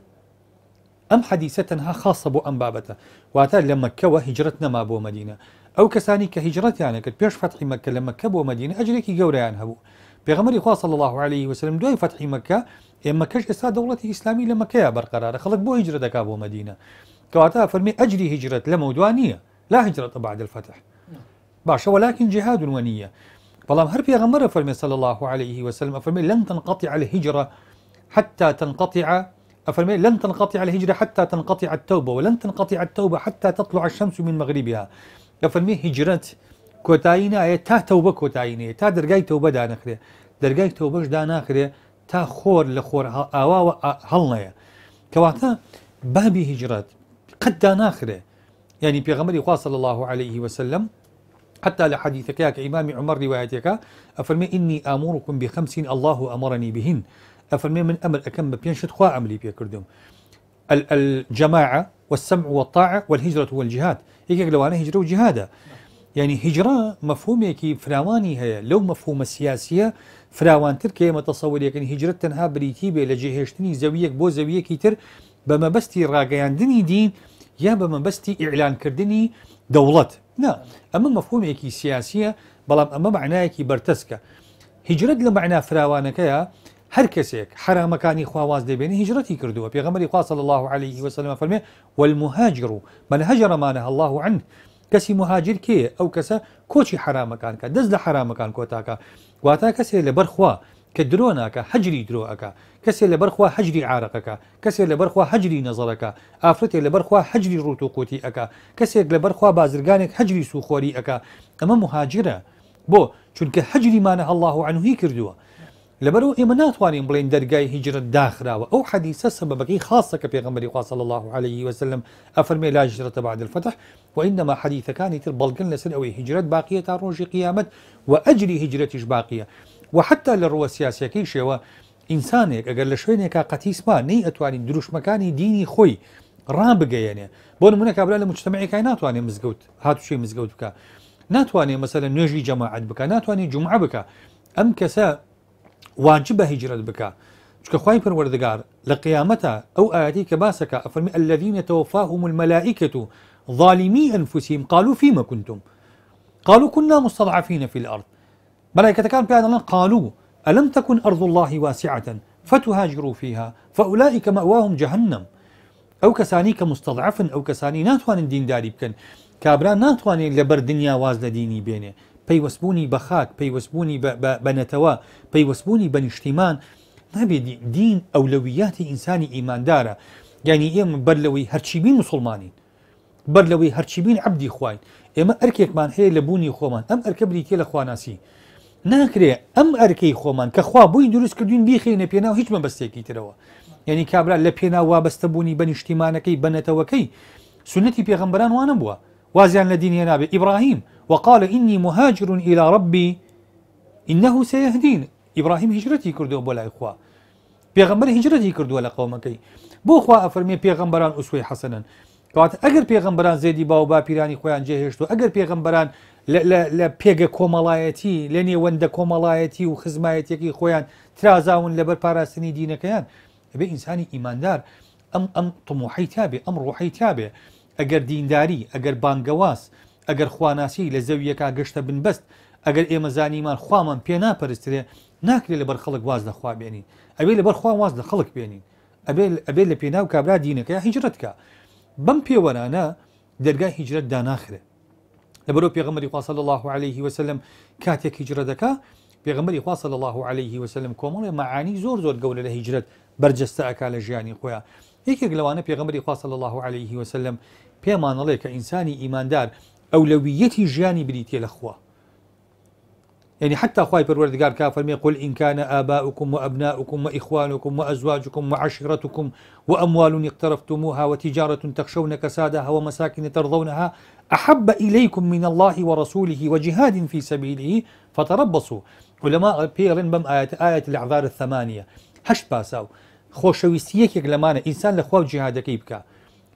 Speaker 2: ئەم حەدیسە تەنها خاصە بۆ ئەم بابەتە واتە لە مەککەوە هیجرەت نەما بۆ مەدینە ئەو کەسانی کە هیجرەتیانە کرد پێش فەتحی مەککە لە مەککە بۆ مەدینە ئەجرێکی گەورەیان هەبوو پێغەمبەری خوا صلی الله علیه وسلم دوای فەتحی مەککە ئێ مەکەش ئێستا دەوڵەتی ئیسلامی لە مەکەیە بەرقەرارە خەڵک بۆ هیجرە دەکا بۆ مەدینە کەواتە فەرمی ئەجری هیجرەت لەمەودوا نییە لا هجرة بعد الفتح باشە ولكن جهاد ونية بەڵام هەر پێغەمبەرە فەرمی صلى الله عليه وسلم ئەفەرمێ لن تنقطع الهجرة حتى تنقطع ئەفەرمێ لن تنقطع الهجرة حتى تنقطع التوبة ولن تنقطع التوبة حتى تطلع الشمس من مغربها ئەفەرمێ هجرەت کۆتایی نایە تا تەوبە کۆتایی نەیە تا دەرگای تەوبە دانەخرێ دەرگای تەوبەش داناخرێ تا خۆر لە خۆر ئاواوە هەڵنەیە کەواتە بابی هیجرەت قەت داناخرێ یعنی پێغەمبەری خوا صلی الله علیه وسلم حتى لە حەدیثەکەیا کە ئیمامی عومەر ڕیوایەتەکە ئەفەرمێ ئینی ئامورکم بخمس الله ئەمرنی بهن ئەفەرمێ من ئەمر ئەکەم بە پێنج شت خوا ئەمری پێ کردم الجماعة والسمع والطاعة والهجرة والجهاد یەکێک لەوانە هیجرە و جیهادە یعنی هیجرە مەفهومێکی فراوانی هەیە لەو مەفهومە سیاسیە فراوانتر کە ئێمە تەسەوریەکەن هیجرەت تەنها بریتی بێ لە جێهێشتنی زەویەک بۆ زەویەکی تر بە مەبەستی ڕاگەیاندنی دین یا بە مەبەستی ئیعلانکردنی دەوڵەت نا ئەمە مەفهومێکی سیاسیە بەڵام ئەمە معنایەکی بەرتەسکە هیجرەت لە مەعنا فراوانەکەیە هەر کەسێک حەرامەکانی خوا واز لێ بێنێ هیجرەتی کردووە پێغەمبەری خوا صلی الله علیه وسلم فەرمێ والمهاجر من هجر ما نهى الله عنه کەسی مهاجر کێیە ئەو کەسە کۆچی حەرامەکان کە دەست لە حەرامەکان کۆتاکە واتا کەسێ لەبەر خوا کە درۆ ناکا هەجری درۆ ئەکا کەسێ لەبەر خوا هەجری عارەق ئەکا کەسێ لەبەر خوا هەجری نەزەر ئەکا ئافرەتێ لەبەر خوا هەجری ڕووت و قووتی ئەکا کەسێک لەبەر خوا بازرگانێک هەجری سووخۆری ئەکا ئەمە موهاجرە بۆ؟ چونکە هەجری ما نهى اللە عنه ی کردووە لەبەرئەوە ئێمە ناتوانین بڵێین دەرگای هیجرەت داخراوە ئەو حەدیسە سەبەبەکەی خاصە کە پێغەمبەری خوا صلی اللە علیه وسلم ئەفەرمێ لا هجرة بعد الفتح وإنما حەدیثەکانی تر بەڵگەن لەسەر ئەوەی هیجرەت باقیە تا ڕۆژی قیامەت و ئەجری هیجرەتیش باقیە و حتا لە ڕووە سیاسیەکەیشەوە ئینسانێک ئەگەر لە شوێنێکا قەتیس ما نەی ئەتوانی دروشمەکانی دینی خۆی ڕابگەیەنێ بۆ نمونە کابرا لە مجتەمعێکای ناتوانێ مزگەوت هاتوچۆی مزگەوت بکە ناتوانێ مەسەلەن نوێژی جەماعەت بکە ناتوانێ جومعە بکە ئەم کەسە واجبە هیجرەت بکە چونکە خوای پەروەردگار لە قیامەتە ئەو ئاەتی کە باسەکە ئەفەرمی الذين توفاهم الملائكة ظالمي أنفسهم قالوا فيما كنتم قالوا كنا مستضعفين في الأرض ملائكەتەکان پێیان دەڵێن قالوا ألم تكن أرض الله واسعة فتهاجروا فيها فأولئك مأواهم جهنم ئەو کەسانی کە مستضعفن ئەو کەسانی ناتوانن دینداری بکەن کابرا ناتوانێت لەبەر دنیا واز لە دینی بێنێ پەیوەستبوونی بە خاک پەیوەستبوونی بە نەتەوە پەیوەستبوونی بە نیشتیمان نابێت دین ئەولەویاتی ئینسانی ئیماندارە یعنی ئێمە بەر لەوەی هەرچی بین مسلمانین بەر لەوەی هەرچی بین عەبدی خواین، ئێمە ئەرکێکمان هەیە لە بوونی خۆمان، ئەم ئەرکە بریتییە لە خواناسی. ناکرێ ئەم ئەرکەی خۆمان کە خوا بۆی دروست کردوین بیخەینە پێناو هیچ مەبەستێکی ترەوە. یعنی کابرا لە پێناو وابەستەبوونی بە نیشتیمانەکەی بە نەتەوەکەی سوننەتی پێغەمبەران وانە بووە وازیان لە دین هێنابێ ئیبراهیم وقال إني مهاجر إلى ربي إنه سيهدين ئیبراهیم هیجرەتی کردووە بۆ لای خوا پێغەمبەر هیجرەتی کردووە لە قەومەکەی بۆ خوا ئەفەرمێ پێغەمبەران ئوسوەی حەسەنن کەواتە ئەگەر پێغەمبەران زێدی باو باپیرانی خۆیان جێهێشت و ئەگەر پێغەمبەران لە پێگە کۆمەڵایەتی لە نێوەندە کۆمەڵایەتی و خزمایەتیەکەی خۆیان ترازاون لەبەر پاراستنی دینەکەیان ئەبێ ئینسانی ئیماندار ئەم ئەم طموحەی تابێ ئەم ڕۆحەی تابێ ئەگەر دینداری ئەگەر بانگەواز ئەگەر خواناسی لە زەویەکە گەشتە بنبەست ئەگەر ئێمە زانیمان خوامان پێ ناپەرسترێ ناکرێ لەبەر خەڵک واز لە خوا بێنین ئەبێ لەبەر خوا واز لە خەڵک بێنین ئەبێ ئەبێ لە پێناو کابرا دینەکەی هیجرەت کا بەم پێوەرانە دەرگای هیجرەت داناخرێ لەبەرەوە پێغەمبەری خوا صلی الله علیه وسلم کاتێک هیجرە دەکا پێغەمبەری خوا صلی الله علیه وسلم کۆمەڵێ مەعانی زۆر زۆر گەورە لە هیجرەت بەرجەستە ئەکا لە ژیانی خۆیان یەکێک لەوانە پێغەمبەری خوا صلی الله علیه وسلم پێمانەڵێ کە ئینسانی ئیماندار ئەولەویەتی ژیانی بریتیە لە خوا یعنی حتی خوای پەروەردگار کا فەرمی قل إن كان آباؤكم وأبناؤكم وإخوانكم وأزواجكم وعشيرتكم وأموال اقترفتموها وتجارة تخشون كسادها ومساكن ترضونها أحب إليكم من الله ورسوله وجهاد في سبيله فتربصوا علماء پێڵێن بەم ئاەت آية الأعذار الثمانية هەشت پاساو خۆشەویستی یەکێک لەمانە ئینسان لە خوا و جیهادەکەی بکە.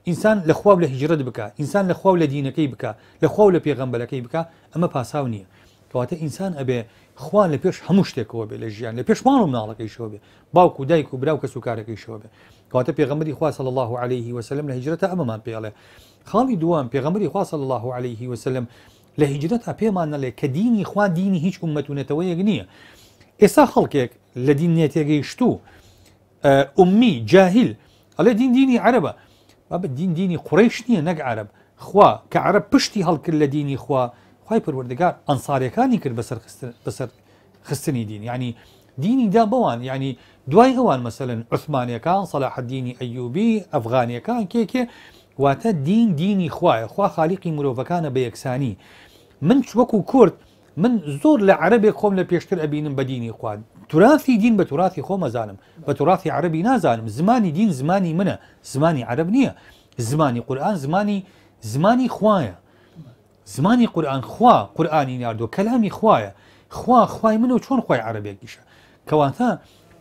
Speaker 2: ئینسان لە خوا و لە هیجرەت بکا، ئینسان لە خوا و لە دینەکەی بکا، لە خوا و لە پێغەمبەرەکەی بکا، ئەمە پاساو نییە. کەواتە ئینسان ئەبێ خوا لە پێش هەموو شتێکەوە بێ لە ژیان، لە پێش ماڵ و مناڵەکەیشەوە بێ، باوک و دایک و برا و کەسوکارەکەیشەوە بێ. کەواتە پێغەمبەری خوا صلی اللە علیه وسلم لە هیجرەتا ئەمەمان پێ ئەڵێ. خاڵی دووەم، پێغەمبەری خوا صلی اللە علیه وسلم لە هیجرەتا پێمان ئەڵێ کە دینی خوا دینی هیچ ئوممەت و نەتەوەیەک نییە. ئێستا خەڵکێک لە دین نێتێگەیشتوو، ئوممی، جاهیل، ئەڵێ دین دینی عەرەبە. بابە دین دینی قوڕەیش نییە نەک عەرەب. خوا کە عەرەب پشتی هەڵکرد لە دینی خوا، خوای پەروەردگار ئەنساریەکانی کرد بەسەر بەسەر خستنی دین. یعنی دینی دا بەوان، یعنی دوای ئەوان مەسەلەن عوسمانیەکان، سەلاحەدینی ئەیوبی، ئەفغانیەکان، کێ کێ، واتە دین دینی خوایە، خوا خالیقی مرۆڤەکانە بە یەکسانی. من وەکو کورد من زۆر لە عەرەبێک خۆم لە پێشتر ئەبینم بە دینی خوا توراثی دین بە توراثی خۆم ئەزانم بە توراثی عەرەبی نازانم زمانی دین زمانی منە زمانی عەرەب نییە زمانی قورئان زمانی زمانی خوایە زمانی قورئان خوا قورئانی ناردووە کەلامی خوایە خوا خوای منە و چۆن خوای عەرەبێکیشە کەواتە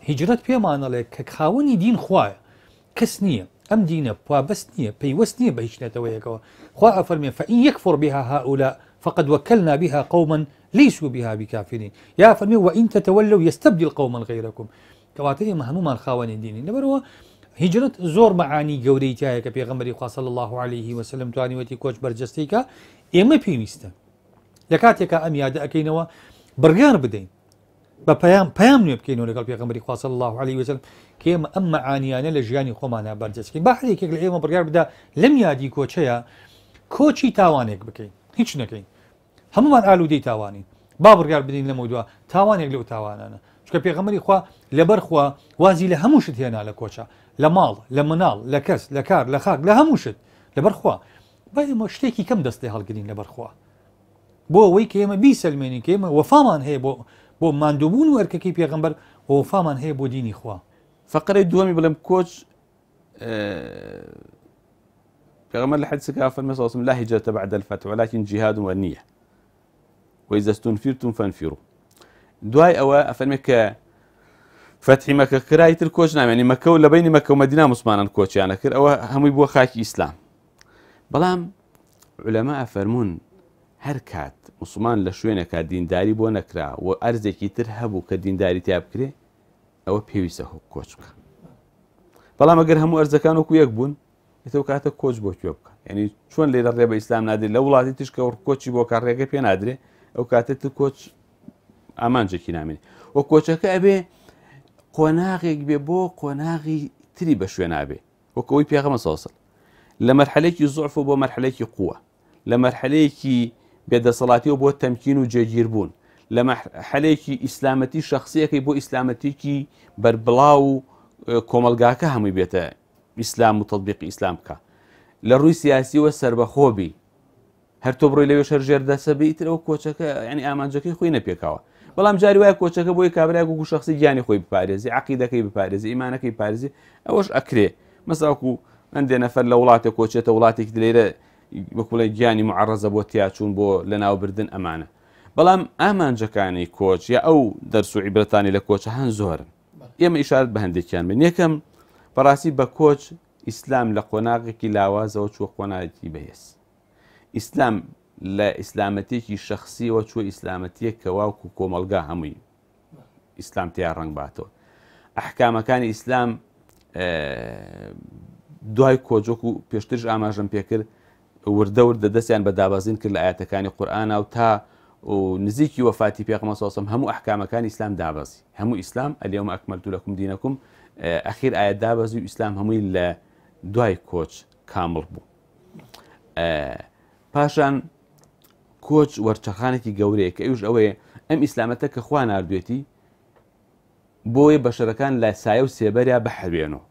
Speaker 2: هیجرەت پێمانەڵێ کە خاوەنی دین خوایە کەس نییە ئەم دینە پابەست نییە پەیوەست نییە بە هیچ نەتەوەیەکەوە خوا ئەفەرمێ فإن يكفر بها هؤلاء فقد وكلنا بها قوما ليسوا بها بكافرين یا فەرمێ وإن تتولوا يستبدل قوما غيركم کەواتە ئێمە هەمومان خاوەنی دینین لەبەرەوە هیجرەت زۆر مەعانی گەورەی تایە کە پێغەمبەری خوا صلی الله علیه وسلم توانیوەتی کۆچ بەرجەستەی کە ئێمە پێویستە لە کاتێکا ئەم یادە ئەەکەینەوە بڕیار بدەین بە پەیام پەیام نوێ بکەینەوە لەگەڵ پێغەمبەری خوا صلی الله علیه وسلم کە ئێمە ئەم مەعانیانە لە ژیانی خۆمانە بەرجەستەکەین با هەر یەکێک لە ئێمە بڕیار بدا لەم یادی کۆچەیە کۆچی تاوانێک بکەین هیچ نەکەین هەمومان ئالوودەی تاوانین با بڕیار بدەین لەمە دوا تاوانێک لەو تاوانانە چکە پێغەمبەری خوا لەبەر خوا وازی لە هەموو شت هێنا لە کۆچە لە ماڵ لە مناڵ لە کەس لە کار لە خاک لە هەموو شت لەبەر خوا با ئێمە شتێکی کەم دەست لێ هەڵگرین لەبەر خوا بۆ ئەوەی کە ئێمە بیسەلمێنین کە ئێمە وەفامان هەیە بۆ بۆ ماندووبوون و ئەرکەکەی پێغەمبەر و وەفامان هەیە بۆ دینی خوا.
Speaker 3: فەقرەی دووەمی بڵێم کۆچ پێغەمبەر لە حەدیسێکا فەرمی صلی الله علیه وسلم لا هجرة بعد الفتح ولكن جهاد ونية وإذا استنفرتم فانفروا دوای ئەوە ئەفەرمێ کە فەتحی مەکە کرای تر کۆچ نامێنی مەکە و لە بینی مەکە و مەدینە مسلمانان کۆچیانە کرد ئەوە هەمووی بووە خاکی ئیسلام بەڵام عولەما ئەفەرموون هەر کات موسڵمان لە شوێنێکا دینداری بۆ نەکرا و ئەرزێکی تر هەبوو کە دینداری تیا بکرێ ئەوە پێویستە کۆچ بکە بەڵام ئەگەر هەموو ئەرزەکان وەکو یەک بوون ئێتە کاتە کۆچ بۆ کوێ بکە یعنی چۆن لێرە ڕێ بە ئیسلام نادرێت لە وڵاتی تشکە و کۆچی بۆ کار ڕێگە پێ نادرێ ئەو کاتە تر کۆچ ئامانجێکی نامێنێ و کۆچەکە ئەبێ قۆناغێک بێ بۆ قۆناغی تری بە شوێ نابێ وەک ئەوەی پێغەمبەر صلی اللە علیه وسلم لە مەرحەلەیەکی زوعف بۆ مەرحەلەیەکی قووە لە مەرحەلەیەکی بێدەسەڵاتیەوە بۆ تەمکین و جێگیربوون لە مەرحەلەیەکی ئیسلامەتی شخصیەکەی بۆ ئیسلامەتێکی بەربڵاو و کۆمەلگاکە هەمووی بێتە ئیسلام و تطبیقی ئیسلام بکە لە ڕووی سیاسیوە سربەخۆ بی هەر تۆ بڕۆی لەوێش هەر ژێر دەسە بی ئیتر ئەو کۆچەکە یعنی ئامانجەکەی خۆی نەپێکاوە بەڵام جاری وایە کۆچەکە بۆی کابرای وەکو شخصی گیانی خۆی بپارێزی عقیدەکەی بپارێزی ئیمانەکەی پارێزی ئەوەش ئەکرێ مەساکو هەندێ نەفەر لە وڵاتێک کۆچێتە وڵاتێکی لێرە وەکوڵێ گیانی معڕزە بۆ تیاچوون بۆ لەناوبردن ئەمانە بەڵام ئامانجەکانی کۆچ یا ئەو دەرس و عیبرەتانی لە کۆچە هەن زۆرن ئێمە ئیشارەت بە هەندێکیان بن یەکەم بەڕاستی بە کۆچ ئیسلام لە قۆناغێکی لاوازەوە چوە قۆناغێکی بەهێز ئیسلام لە ئیسلامەتێکی شەخسیەوە چوە ئیسلامەتیەک کە واوکو کۆمەڵگا هەمووی ئیسلام تیا ڕەنگ باتەوە ئەحکامەکانی ئیسلام دوای کۆجۆک و پێشترش ئاماژەم پێکرد وردە وردە دەستیان بە دابەزین کرد لە ئاەتەکانی قورآانە و تا و نزیکی وەفاتی پێغەمبەر صلی الله هەموو ئەحکامەکانی ئیسلام دابەزی هەموو ئیسلام اليوم اکملت لكم دينكم ئەخیر ئاەت دابەزی و ئیسلام هەمووی لە دوای کۆچ کامڵ بوو پاشان کۆچ وەرچەخانێکی گەورەیە کە ئەوش ئەوەیە ئەم ئیسلامەتە کە خوا ناردوێتی بۆیە بەشەرەکان لە سایە و سێبەریا بحەوێنەوە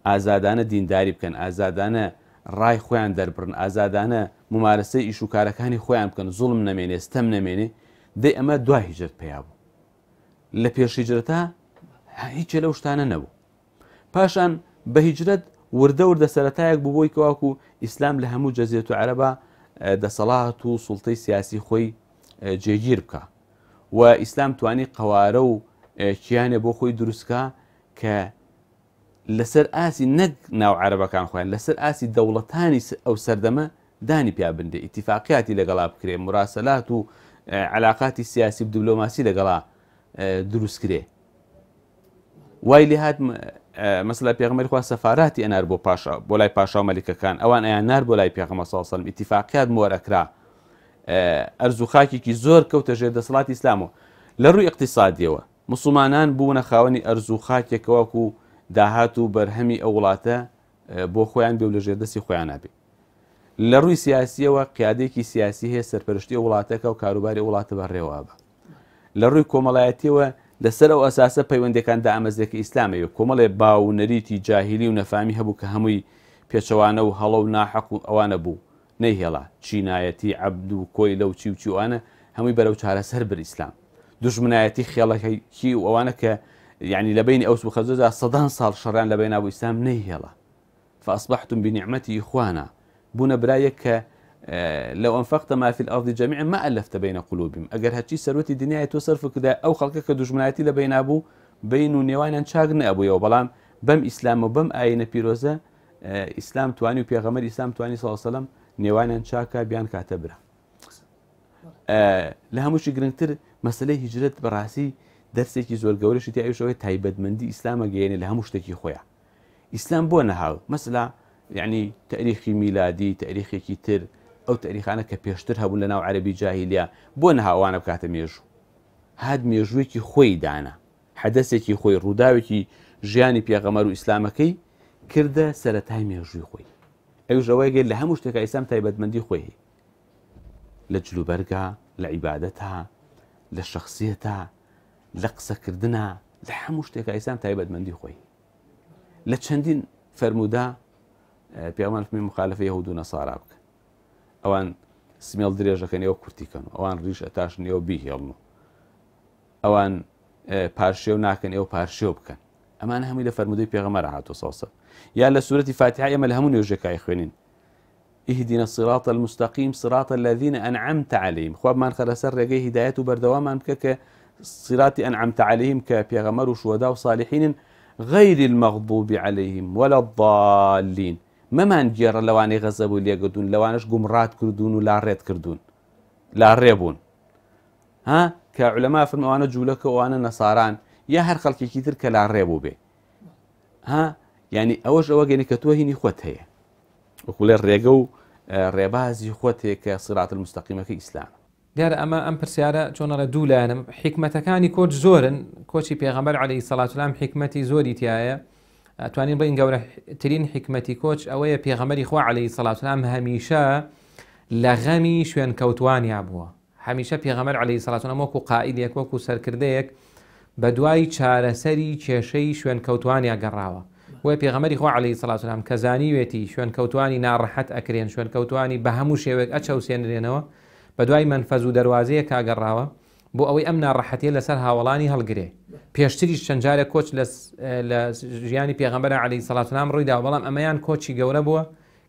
Speaker 3: ئازادانە دینداری بکەن ئازادانە ڕای خۆیان دەربڕن ئازادانە ممارەسەی ئیش و کارەکانی خۆیان بکەن زوڵم نەمێنێ ستەم نەمێنێ دەی ئەمە دوای هیجرەت پەیا بوو لە پێش هیجرەتا هیچێ لەو شتانە نەبوو پاشان بە هیجرەت وردە وردە سەرەتایەک بوو بۆی کەواکو ئیسلام لە هەموو جەزیرەت و عەرەبا دەسەڵات و سوڵتەی سیاسی خۆی جێگیر بکە و ئیسلام توانی قەوارە و کیانێ بۆ خۆی دروستکە کە لەسەر ئاسی نەک ناو عەرەبەکان خۆیان لەسەر ئاسی دەوڵەتانی ئەو سەردەمە دانی پیا بنرێ ئیتیفاقیاتی لەگەڵا بکرێ مراسەلات و علاقاتی سیاسی و دیبلۆماسی لەگەڵا دروست کرێ وای لێ هات مەسلا پێغەمبەری خوا سەفاراتی ئەنار بۆ پاشا بۆ لای پاشا و مەلیکەکان ئەوان ئەیان نار بۆ لای پێغەمبەر صلی الله علیه و سلم ئیتیفاقیات مۆر ئەکرا ئەرز و خاکێکی زۆر کەوتە ژێر دەسەڵاتی ئیسلامەوە لە ڕووی اقتصادیەوە مسلمانان بوونە خاوەنی ئەرز و خاکێک وەکو داهات و بەرهەمی ئەو وڵاتە بۆ خۆیان بێ و لە ژێردەستی خۆیان بێ لە ڕووی سیاسیەوە قیادێکی سیاسی هەیە سەرپەرشتی ئەو وڵاتەکە و کاروباری وڵاتە بەڕێوە بە لە ڕووی کۆمەڵایەتیەوە لەسەر ئەو ئەساسە پەیوەندەکان دامەزرێ کە ئیسلام ئەوێ کۆمەڵێ باو و نەریتی جاهیلی و نەفامی هەبوو کە هەمووی پێچەوانە و هەڵە و ناحەق و ئەوانە بوو نەیهێڵا چینایەتی عەبد و کۆیلە و چی و چی ئەوانە هەمووی بەرەو چارەسەر برد ئیسلام دوژمنایەتی خێڵەکی و ئەوانە کە یعنی لە بینی ئەوس و خەزرەجدا سەدان ساڵ شەڕیان لە بەینا بوو ئیسلام نەیهێڵا فاصبحتم بنعمته اخوانا بوونە برایەک کە لو انفقت ما في الارض جميعا ما الفت بين قلوبهم ئەگەر هەرچی سەروەتی دنیای تۆ سەرف کردای ئەو خەڵکە کە دوژمنایەتی لە بەینا بوو بین و نێوانیان چاک نەبوویەوە بەڵام بەم ئیسلام و بەم ئاینە پیرۆزە ئیسلام توانی و پێغەمبەر ئیسلام توانی صلی الله علیه و سلم نێوانیان چاکە بیان کاتە برا لە هەمووشی گرنگتر مەسلەی هیجرەت بەڕاستی دەرسێکی زۆر گەورەشی تیا ئەویش ئەوەیە تایبەتمەندی ئیسلامە گەیەنێ لە هەموو شتێکی خۆیان ئیسلام بۆ نەهاو مەسلا یعنی تاریخی میلادی تاریخێکی تر ئەو تاریخانە کە پێشتر هەبوون لە ناو عەربی جاهیلیا بۆ نەها ئەوانە بکاتە مێژوو هات مێژوویەکی خۆی دانا حەدەسێکی خۆی ڕووداوێکی ژیانی پێغەمەر و ئیسلامەکەی کردە سەرەتای مێژووی خۆی ئەویش ئەوەیە گەر لە هەموو شتێکا ئیسلام تایبەتمەندی خۆی هەیە لە جلوبەرگا لە عیبادەتا لە شخصیەتا لە قسەکردنا لە هەموو شتێکا ئیسلام تایبەتمەندی خۆی لە چەندین فەرمودا پێغەمبەر فەرمی مخالفە یەهود و نەسارا بکەن ئەوان سمێڵ درێژەکەن ئێوە کورتیکەن و ئەوان ڕیش ئەتاشن ئێوە بیهێڵن و ئەوان پارشێو ناکەن ئێوە پارشێو بکەن ئەمانە هەمووی لە فەرمودەی پێغەمبەر هاتووە سەوسە یا لە سورەتی فاتحە ئێمە لە هەموو نوێژێکای خوێنین اهدنا الصراط المستقیم صراط الذین انعمت علیهم خوا بمانخەرە سەر ڕێگەی هیدایەت و بەردەوامان بکە کە صراطی انعمت علیهم کە پێغەمبەر و شوهەدا و صالحینن غیر المغضوب علیهم ولا الضالین مەمان گێڕە لەوانەی غەزەب و لێگردوون لەوانەش گومڕات کردوون و لاڕێت کردوون لاڕێ بوون ها کە علەما فەرموون ئەوانە جوولەکە ئەوانە نەساران یا هەر خەڵکێکی تر کە لاڕێ بوو بێ ها یعنی ئەوەش ئەوە گەنی کە تۆ هینی خۆت هەیە وەکو لە ڕێگە و ڕێبازی خۆت هەیە کە صراط المستقیمەکە ئیسلامە.
Speaker 4: دیارە ئەمە ئەم پرسیارە چۆن ئەڵێ دوو لایەنە حیکمەتەکانی کۆچ زۆرن کۆچی پێغەمبەر عەلەیهی سەڵات وسلام حیکمەتی زۆری تایە ئەتوانین بڵێین گەورەترین حیکمەتی کۆچ ئەوەیە پێغەمبەری خوا عەلەیهی سەڵات وسلام هەمیشە لە غەمی شوێنکەوتوانیا بووە هەمیشە پێغەمبەر عەلەیهی سەڵات وسلام وەکو قائیدێک وەکو سەرکردەیەک بەدوای چارەسەری کێشەی شوێنکەوتوانیا گەڕاوە. بۆیە پێغەمبەری خوا عەلەیهی سەڵات وسلام کە زانیوێتی شوێنکەوتوانی ناڕەحەت ئەکرێن، شوێنکەوتوانی بە هەموو شێوەیەک ئەچەوسێنرێنەوە، بەدوای مەنفەز و دەروازەیەکا گەڕاوە بۆ ئەوەی ئەم ناڕەحەتیە لەسەر هاوەڵانی هەڵگرێ. پێشتریش چەند جارێک کۆچ لە لە ژیانی پێغەمبەرا عەلەیهی سەڵات وسلام ڕوویداوە، بەڵام ئەمەیان کۆچی گەورە بووە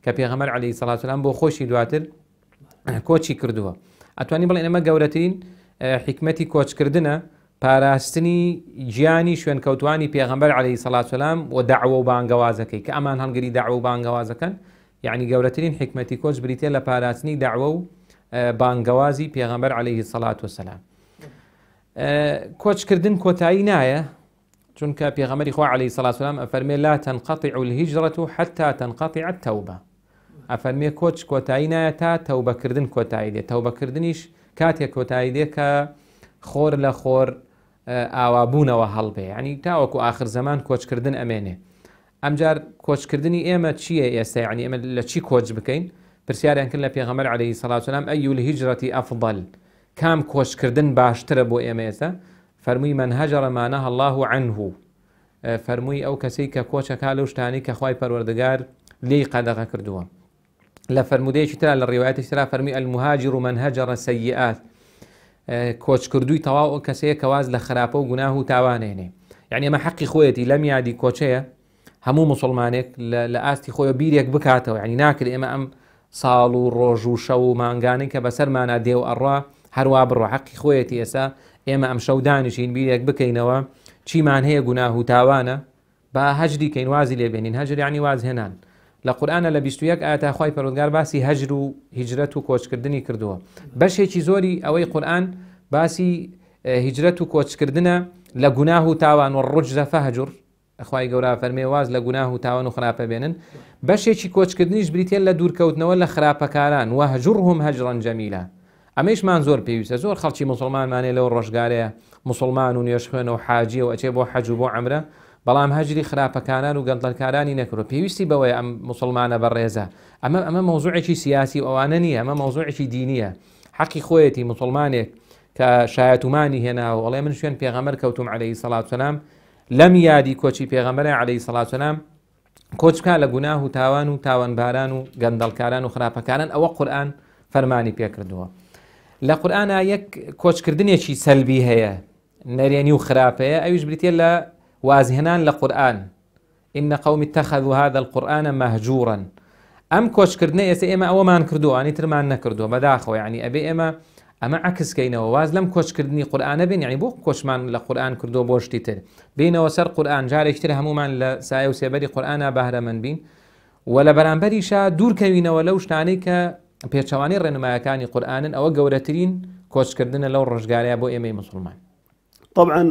Speaker 4: کە پێغەمبەر عەلەیهی سەڵات وسلام بۆ خۆشی دواتر کۆچی کردووە ئەتوانی بڵێن ئەمە گەورەترین حیکمەتی کۆچکردنە پاراستنی گیانی شوێنکەوتوانی پێغەمبەر عەلەیهی سەڵات سەلام و دەعوە و بانگەوازەکەی کە ئەمان هەڵگری دەعوە و بانگەوازەکەن یعنی گەورەترین حیکمەتی کۆچ بریتە لە پاراستنی دەعوە و بانگەوازی پێغەمبەر عەلەیهی سەڵات وسلام کۆچکردن کۆتایی نایە چونکە پێغەمبەری خوا عەلەیهی سەڵات وسلام ئەفەرمێ لا تنقطع الهجرة حتى تنقطع التوبة ئەفەرمێ کۆچ کۆتایی نایە تا تەوبەکردن کۆتایی دێ تەوبەکردنیش کاتێک کۆتایی دێ کە خۆر لە خۆر ئاوابوونەوە هەڵبێ ینی تاوەکو ئاخر زەمان کۆچکردن ئەمێنێ ئەمجار کۆچکردنی ئێمە چییە ئێستا یعنی ئێمە لە چی کۆچ بکەین پرسیاریان کرد لە پێغەمبەر عەلەیهی سەڵات وسلام ئەی الهجرة ئەفضل کام کۆچکردن باشترە بۆ ئێمە ئێستا فەرمووی من هجر ما نهى الله عنه فەرمووی ئەو کەسەی کە کۆچەکا لەو شتانەی کە خوای پەروەردگار لێی قەدەغە کردووە لە فەرموودەیەکی ترا لە ڕیوایەتێکی ترا فەرمووی المهاجر من هجر سیئات کۆچکردووی تەواو ئەو کەسەیە کە واز لە خراپە و گوناه و تاوانێنێ یعنی ئەمە حەقی خۆیەتی لەم یادی کۆچەیە هەموو مسلمانێک لە ئاستی خۆی بیرێک بکاتەوە یعنی ناکرێت ئێمە ئەم ساڵ و ڕۆژ و شەو و مانگانەی کە بەسەرمانا دێ و ئەڕوا هەروا بڕوا حەقی خۆیەتی ئێسا ئێمە ئەمشەو دانیشین بیرێک بکەینەوە چیمان هەیە گوناه و تاوانە با هەجری کەین وازی لێ بێنین هەجر یعنی وازهێنان لە قورئانە لە 21 ئاەتا خوای پەروەردگار باسی هەجر و هیجرەت و کۆچکردنی کردووە بەشێکی زۆری ئەوەی قورئان باسی هیجرەت و کۆچکردنە لە گوناه و تاوان و ڕجز فهجر خوای گەورە فەرمێ واز لە گوناه و تاوان و خراپە بێنن بەشێکی کۆچکردنیش بریتە لە دوورکەوتنەوە لە خراپەکاران وهجرهم هجرا جمیلا ئەمەیشمان زۆر پێویستە زۆر خەڵکی موسڵمانمان هەیە لەو ڕۆژگارەیە موسڵمان و نوێژخوێنە و حاجیە و ئەچێ بۆ حەج و بۆ عەمرە بەڵام هەجری خراپەکاران و گەندەڵکارانی نەکردوە پێویستی بەوەیە ئەم موسڵمانە بەڕێزە ئەمە ئەمە مەوزوعێکی سیاسی و ئەوانە نییە ئەمە مەوزوعێکی دینیە حەقی خۆیەتی موسڵمانێک کە شایەتومانی هێناوە ئەڵێ من شوێن پێغەمبەر کەوتوم عەلەیهی سەڵات سەلام لەم یادی کۆچی پێغەمبەرە عەلەیهی سەڵات سەلام کۆچ بکا لە گوناه و تاوان و تاوانباران و گەندەڵکاران و خراپەکاران ئەوە قورئان فەرمانی پێکردووە لە قورئانا یەک کۆچکردنێکی سەلبی هەیە نەرێنی و خراپەیە ئەویش بریتە لە وازهێنان لە قورئان إن قوم اتخذوا هذا القرآن مهجورا ئەم کۆچکردنە ئێستا ئێمە ئەوەمان کردووە ئەوانی ترمان نەکردووە بەداخەوە یعنی ئەبێ ئێمە ئەمە عەکس کەینەوە واز لەم کۆچکردنی قورئانە بێن یعنی بۆ کۆچمان لە قورئان کردووە بۆ شتی تر بینەوە سەر قورئان جارێکی تر هەمومان لە سایە و سێبەری قورئانا بەهرەمەند بین و لە بەرامبەریشا دوور کەوینەوە لەو شتانەی کە پێچەوانەی ڕێنمایەکانی قورئانن ئەوە گەورەترین کۆچکردنە لەو ڕۆژگارەیە بۆ ئێمەی مسلمان.
Speaker 5: طبعا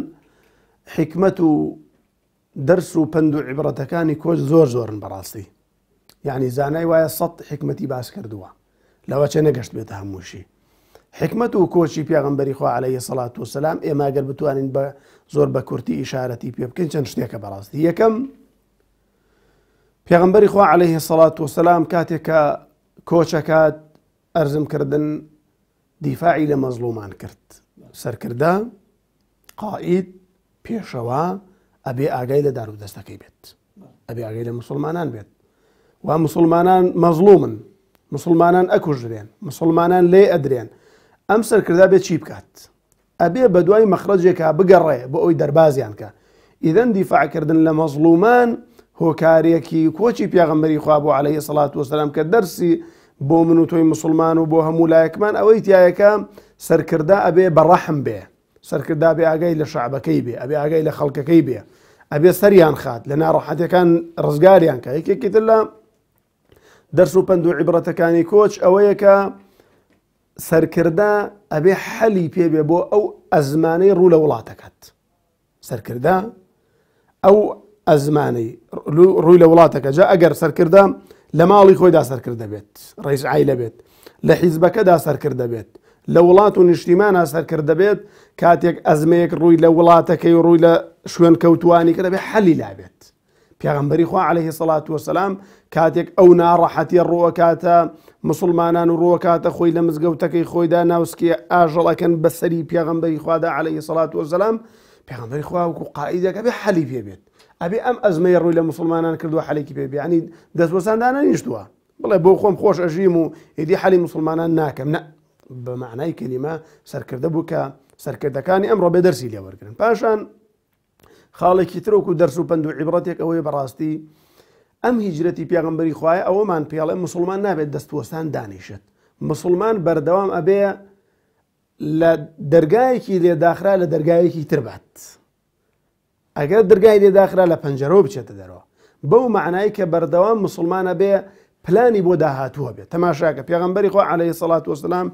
Speaker 5: حیکمەت و دەرس و پەند و عیبرەتەکانی کۆچ زۆر زۆرن بەڕاستی یعنی زانای وایە سەد حکمەتی باس کردووە لەوەچە نەگەشت بێتە هەمووشی حکمت و کۆچی پێغمبەری خوا عليه سەڵات و سلام ئێمە گەر بتوانین بە زۆر بە کورتی ئیشارەتی پێ بکەین چەند شتێکە بەڕاستی یەکەم پێغمبەری خوا عليه سەڵات و سلام کاتێک کە کۆچەکات ئەرزم کردن دیفاعی لە مەزڵومان کرد سەرکردە قائید پێشەوا ئەبێ ئاگای لە دار و دەستەکەی بێت ئەبێ ئاگای لە مسلمانان بێت و مسلمانان مەزڵومن مسلمانان ئەکوژرێن مسلمانان لێ ئەدرێن ئەم سەرکردا بێ چی بکات ئەبێ بە دوای مەخرەجێکا بگەڕێ بۆ ئەوی دەربازیان کە ئیدەن دیفاعکردن لە مەزڵومان هۆکارێکی کۆچی پێغەمبەری خوا بۆ عەلەیهی سەڵات وسلام کە دەرسی بۆ من و تۆی مسلمان و بۆ هەموو لایەکمان ئەوەی تایەکە سەرکردە ئەبێ بە ڕەحم بێ سەرکردە بێ ئاگای لە شعبەکەی بێ ئەبێ ئاگای لە خەڵکەکەی بێ ئەبێ سەریان خات لە ناڕەحەتەکان ڕزگاریان کە یەکێکی تر لە دەرس و پەند و عیبرەتەکانی کۆچ ئەوەیە کە سەرکردە ئەبێ حەلی پێبێ بۆ ئەو ئەزمانەی ڕوو لە وڵاتەکەت سەرکردە ئەو ئەزمانەی ڕووی لە وڵاتەکە جا ئەگەر سەرکردە لە ماڵی خۆیدا سەرکردە بێت ڕیس عیلە بێت لە حیزبەکەدا سەرکردە بێت لە وڵات و نیشتیمانە سەرکردە بێت کاتێک ئەزمەیەک ڕووی لە وڵاتەکەی و ڕووی لە شوێن کەوتوانی کە دەبێت حەلی لابێت پێغەمبەری خوا عەلەیهی سەڵات وەسەلام کاتێک ئەو ناڕەحەتیە ڕووەکاتە مسلمانان و ڕووەکاتە خۆی لە مزگەوتەکەی خۆیدا ناوسکی ئاژەڵەکەن بەسەری پێغەمبەری خوادا عەلەیهی سەڵات وەسەلام پێغەمبەری خوا وەکو قائیدێک ئەبێ حەلی پێ بێت ئەبێ ئەم ئەزمەی ڕووی لە مسلمانان کردووە حەلێکی پێ بێ ینی دەستوەسان دانەنیشتووە بڵێ بۆ خۆم خۆش ئەژیم و ئیدی حەلی مسلمانان ناکەم نە بە معنای کەلیمە سەرکردە بوو کە سەرکردەکانی ئەمڕۆ بێ دەرسی لێوەرگن پاشان خاڵێکی تر وەکو دەرس و پەند و عیبرەتێک ئەوەیە بەڕاستی ئەم هیجرەتی پێغەمبەری خوایە ئەوەمان پێڵێ مسلمان نابێت دەستوەستان دانیشێت مسلمان بەردەوام ئەبێ لە دەرگایەکی لێداخرا لە دەرگایەکی تر بات ئەگەر دەرگای لێداخرا لە پەنجەرەوە بچێتە دەرەوە بەو معنای کە بەردەوام مسلمانە بێ پلانی بۆ داهاتووە بێت تەماشاکە پێغەمبەری خوا عەلەیهی سەڵات وەسەلام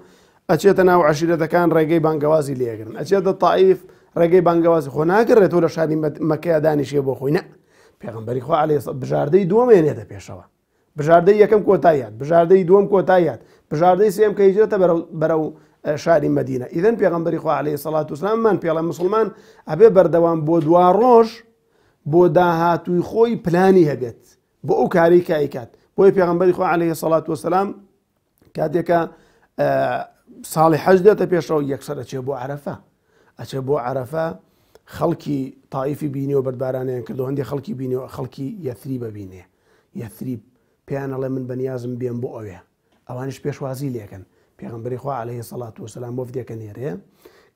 Speaker 5: ئەچێتە ناو عەشیرەتەکان ڕێگەی بانگەوازی لێگرن ئەچێتە تائیف ڕێگەی بانگەوازی خۆ ناگەڕێتەوە لە شاری مەکەیا دانیشێ بۆ خۆی نە پێغەمبەری خوا عەلەیهی بژاردەی دووەمێنێتە پێشەوە بژاردەی یەکەم کۆتاییات بژاردەی دووەم کۆتاییات بژاردەی سێم کە هیجرەتە بەرەو بەرەو شاری مەدینە ئیدەن پێغەمبەری خوا عەلەیهی سەڵات وسلاممان پێڵێ مسلمان ئەبێ بەردەوام بۆ دوا ڕۆژ بۆ داهاتووی خۆی پلانی هەبێت بۆ ئەو کارەی کە ئەیکات بۆیە پێغەمبەری خوا عەلەیهی سەڵات وسلام کاتێکە ساڵی حەج دێتە پێشەوە یەکسەر ئەچێ بۆ عەرەفە ئەچێ بۆ عەرەفە خەڵکی تائیفی بینیەوە بەردبارانیان کردو هەندێک خەڵکی بینیەوە خەڵکی یەثری بەبینێ یەثریب پێیان ئەڵێ من بەنیازم بێم بۆ ئەوێ ئەوانیش پێشوازی لێکەن پێغەمبەری خوا عەلەیهی سەڵات وسلام وەفدێکە نێرێ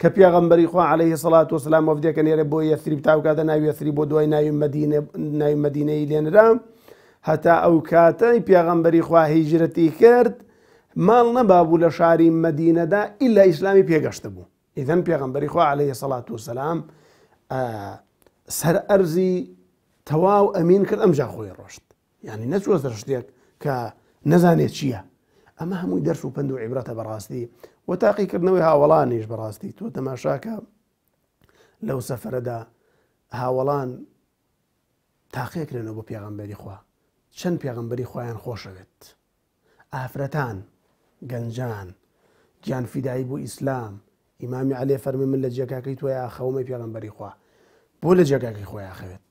Speaker 5: کە پێغەمبەری خوا عەلەیهی سەڵات وسلام وەفدێکە نێرێ بۆ یەثریب تا ئەو کاتە ناوی یەثریب بۆ دوای ناوی مەدینە ناوی مەدینەی لێنرا هەتا ئەو کاتەی پێغەمبەری خوا هیجرەتی کرد ماڵ نەبابوو لە شاری مەدینەدا ئیلا ئیسلامی پێگەشتە بوو ئیذن پێغەمبەری خوا عەلەیهی سەڵات وسلام سەر ئەرزی. تەواو ئەمین کرد ئەمجا خۆی ڕۆشت یعنی نەچووە سەر شتێک کە نەزانێت چییە ئەمە هەمووی دەرس و پند و عیبرەتە بەڕاستی و تاقیکردنەوەی هاوەڵانیش بەڕاستی تۆ تەماشاکە لەو سەفەرەدا هاوەڵان تاقێکرێنەوە بۆ پێغەمبەری خوا چەند پێغەمبەری خۆیان خۆشەوێت ئافرەتان، گەنجان، گیان فیدایی بۆ ئیسلام، ئیمامی عەلی فەرمی من لە جێگاکەی تۆیا ئەخەوم ئەی پێغەمبەری خوا. بۆ لە جێگاکەی خۆی ئاخەوێت؟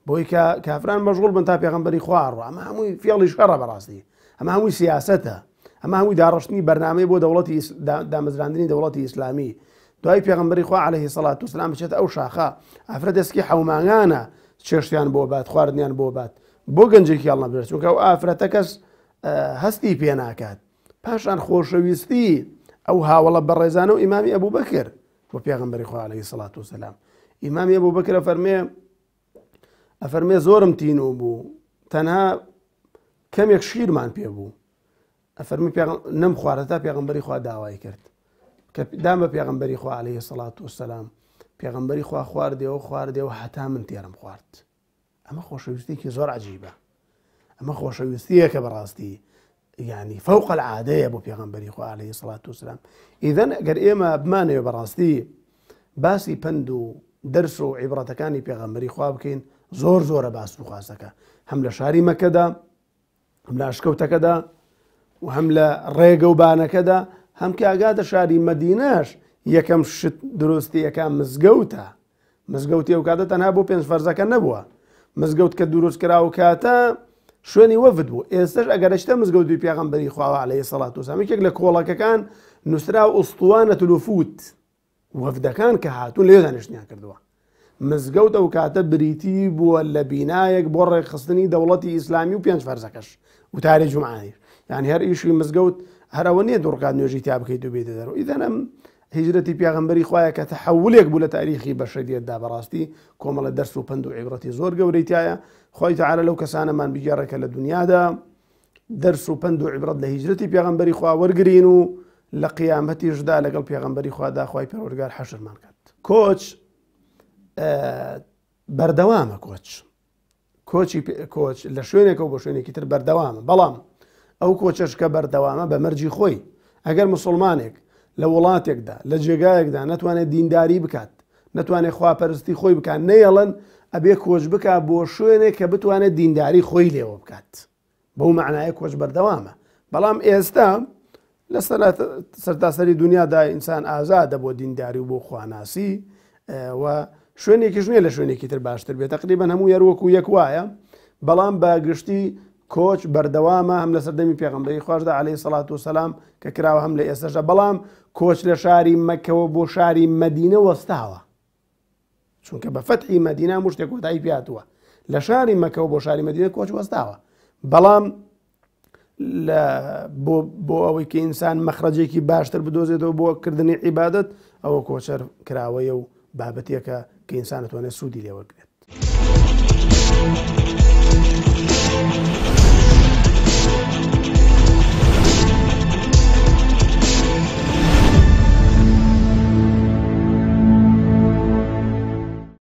Speaker 5: بۆی کە کافران مەشغوڵ بن تا پێغەمبەری خوا ئەڕوا. ئەمە هەمووی فێڵی شەڕە بەڕاستی. ئەمە هەمووی سیاسەتە. ئەمە هەمووی داڕشتنی بەرنامەی بۆ دەوڵەتی دامەزراندنی دەوڵەتی ئیسلامی. دوای پێغەمبەری خوا عەلەیهی سەڵات وسلام بچێتە ئەو شاخە ئافرەت دەسکی حەومانگانە چێشتیان بۆ بات خواردنیان بۆ بات بۆ گەنجێکی هەڵنەبژێرێت چونکە ئەو ئافرەتە کەس هەستی پێ ناکات پاشان خۆشەویستی ئەو هاوڵە بەڕێزانە و ئیمامی ئەبوو بەکر بۆ پێغمبەری خوا عەلەیهی سڵات وسلام ئیمامی ئەبوو بەکرە فەرمێ ئەفەرمێ زۆرم تینوو بوو تەنها کەمێک شیرمان پێ بوو ئەفەرمی نەم خوارد تا پێغمبەری خوا داوای کرد کە دام بە پێغمبەری خوا عەلەیهی سڵات وسلام پێغمبەری خوا خواردەوە خواردەوە هەتا من تێرم خوارد ئەمە خۆشەویستیەکی زۆر عجیبە ئەمە خۆشەویستیەکە بەڕاستی ینی فوق العادەیە بۆ پێغەمبەری خوا عەلەیهی سڵات وسلام ئیذەن ئەگەر ئێمە بمانەوێ بەڕاستی باسی پەند و دەرس و عیبرەتەکانی پێغەمبەری خوا بکەین زۆر زۆرە باس و خواسەکە هەم لە شاری مەکەدا هەم لە ئەشکەوتەکەدا و هەم لە ڕێگە و بانەکەدا هەم کە ئاگاتە شاری مەدینەش یەکەم شت دروستیەکە مزگەوتە مزگەوتی ئەو کاتە تەنها بۆ پێنج فەرزەکە نەبووە مزگەوت کە دروست کرا و کاتە شوێنی وەفد بوو ئێستش ئەگەر شتە مزگەوتی پێغەمبەری خواوە عەلەیهی سەڵات وسلام یەکێک لە کۆڵەکەکان نووسرا ئوسطوانە الوفود وەفدەکان کە هاتوون لێ دانیشتنیان کردووە مزگەوت ئەو کاتە بریتی بووە لە بینایەک بۆ ڕێکخستنی دەوڵەتی ئیسلامی و پێنج فەرزەکەش وتاری جومعانیش یعنی هەر ئیشی مزگەوت هەرەوە نییە دوڕکات نوێژی تیا بکەیت و بێتە دەرەوە ئیدەن ئەم هیجرەتی پێغەمبەری خوایە کە تەحەولێک بوو لە تاریخی بەشەریەتدا بەڕاستی کۆمەڵە دەرس و پەند و عیبرەتی زۆر گەورەی تایە خوای تەعالا لەو کەسانەمان بگێڕێ کە لە دنیادا دەرس و پەند و عیبرەت لە هیجرەتی پێغەمبەری خوا وەرگین و لە قیامەتیشدا لەگەڵ پێغەمبەری خوادا خوای پەروەردگار حەشرمان کات کۆچ بەردەوامە کۆچ کۆچی کۆچ لە شوێنێکەوە بۆ شوێنێکی تر بەردەوامە بەڵام ئەو کۆچەش کە بەردەوامە بە مەرجی خۆی ئەگەر مسلمانێک لە وڵاتێکدا لە جێگایەکدا نەتوانێت دینداری بکات نەتوانێت خواپەرستی خۆی بکات نەیەڵن ئەبێ کۆچ بک بۆ شوێنێک کە بتوانێت دینداری خۆی لێوە بکات بەو مەعنایە کۆچ بەردەوامە بەڵام ئێستا لە سەرتاسەری دنیادا ئینسان ئازادە بۆ دینداری و بۆ خواناسی و شوێنێکیش نییە لە شوێنێکی تر باشتر بێت تقریبا هەموو یەر وەکو یەک وایە بەڵام بە گشتی کۆچ بەردەوامە هەم لە سەردەمی پێغمبەری خواشدا عليه سەڵات و سەلام کە کراوە هەم لە ئێستاشدا بەڵام کۆچ لە شاری مەکەوە بۆ شاری مەدینە وەستاوە چونکە بە فەتحی مەدینە هەموو شتێک کۆتایی پێهاتووە لە شاری مەکەوە بۆ شاری مەدینە کۆچ وەستاوە بەڵام بۆ ئەوەی کە ئینسان مەخرەجێکی باشتر بدۆزێتەوە بۆ کردنی عیبادەت ئەوە کۆچەر کراوەیە و بابەتێکە کە ئینسان دەتوانێت سوودی لێوەرگێت.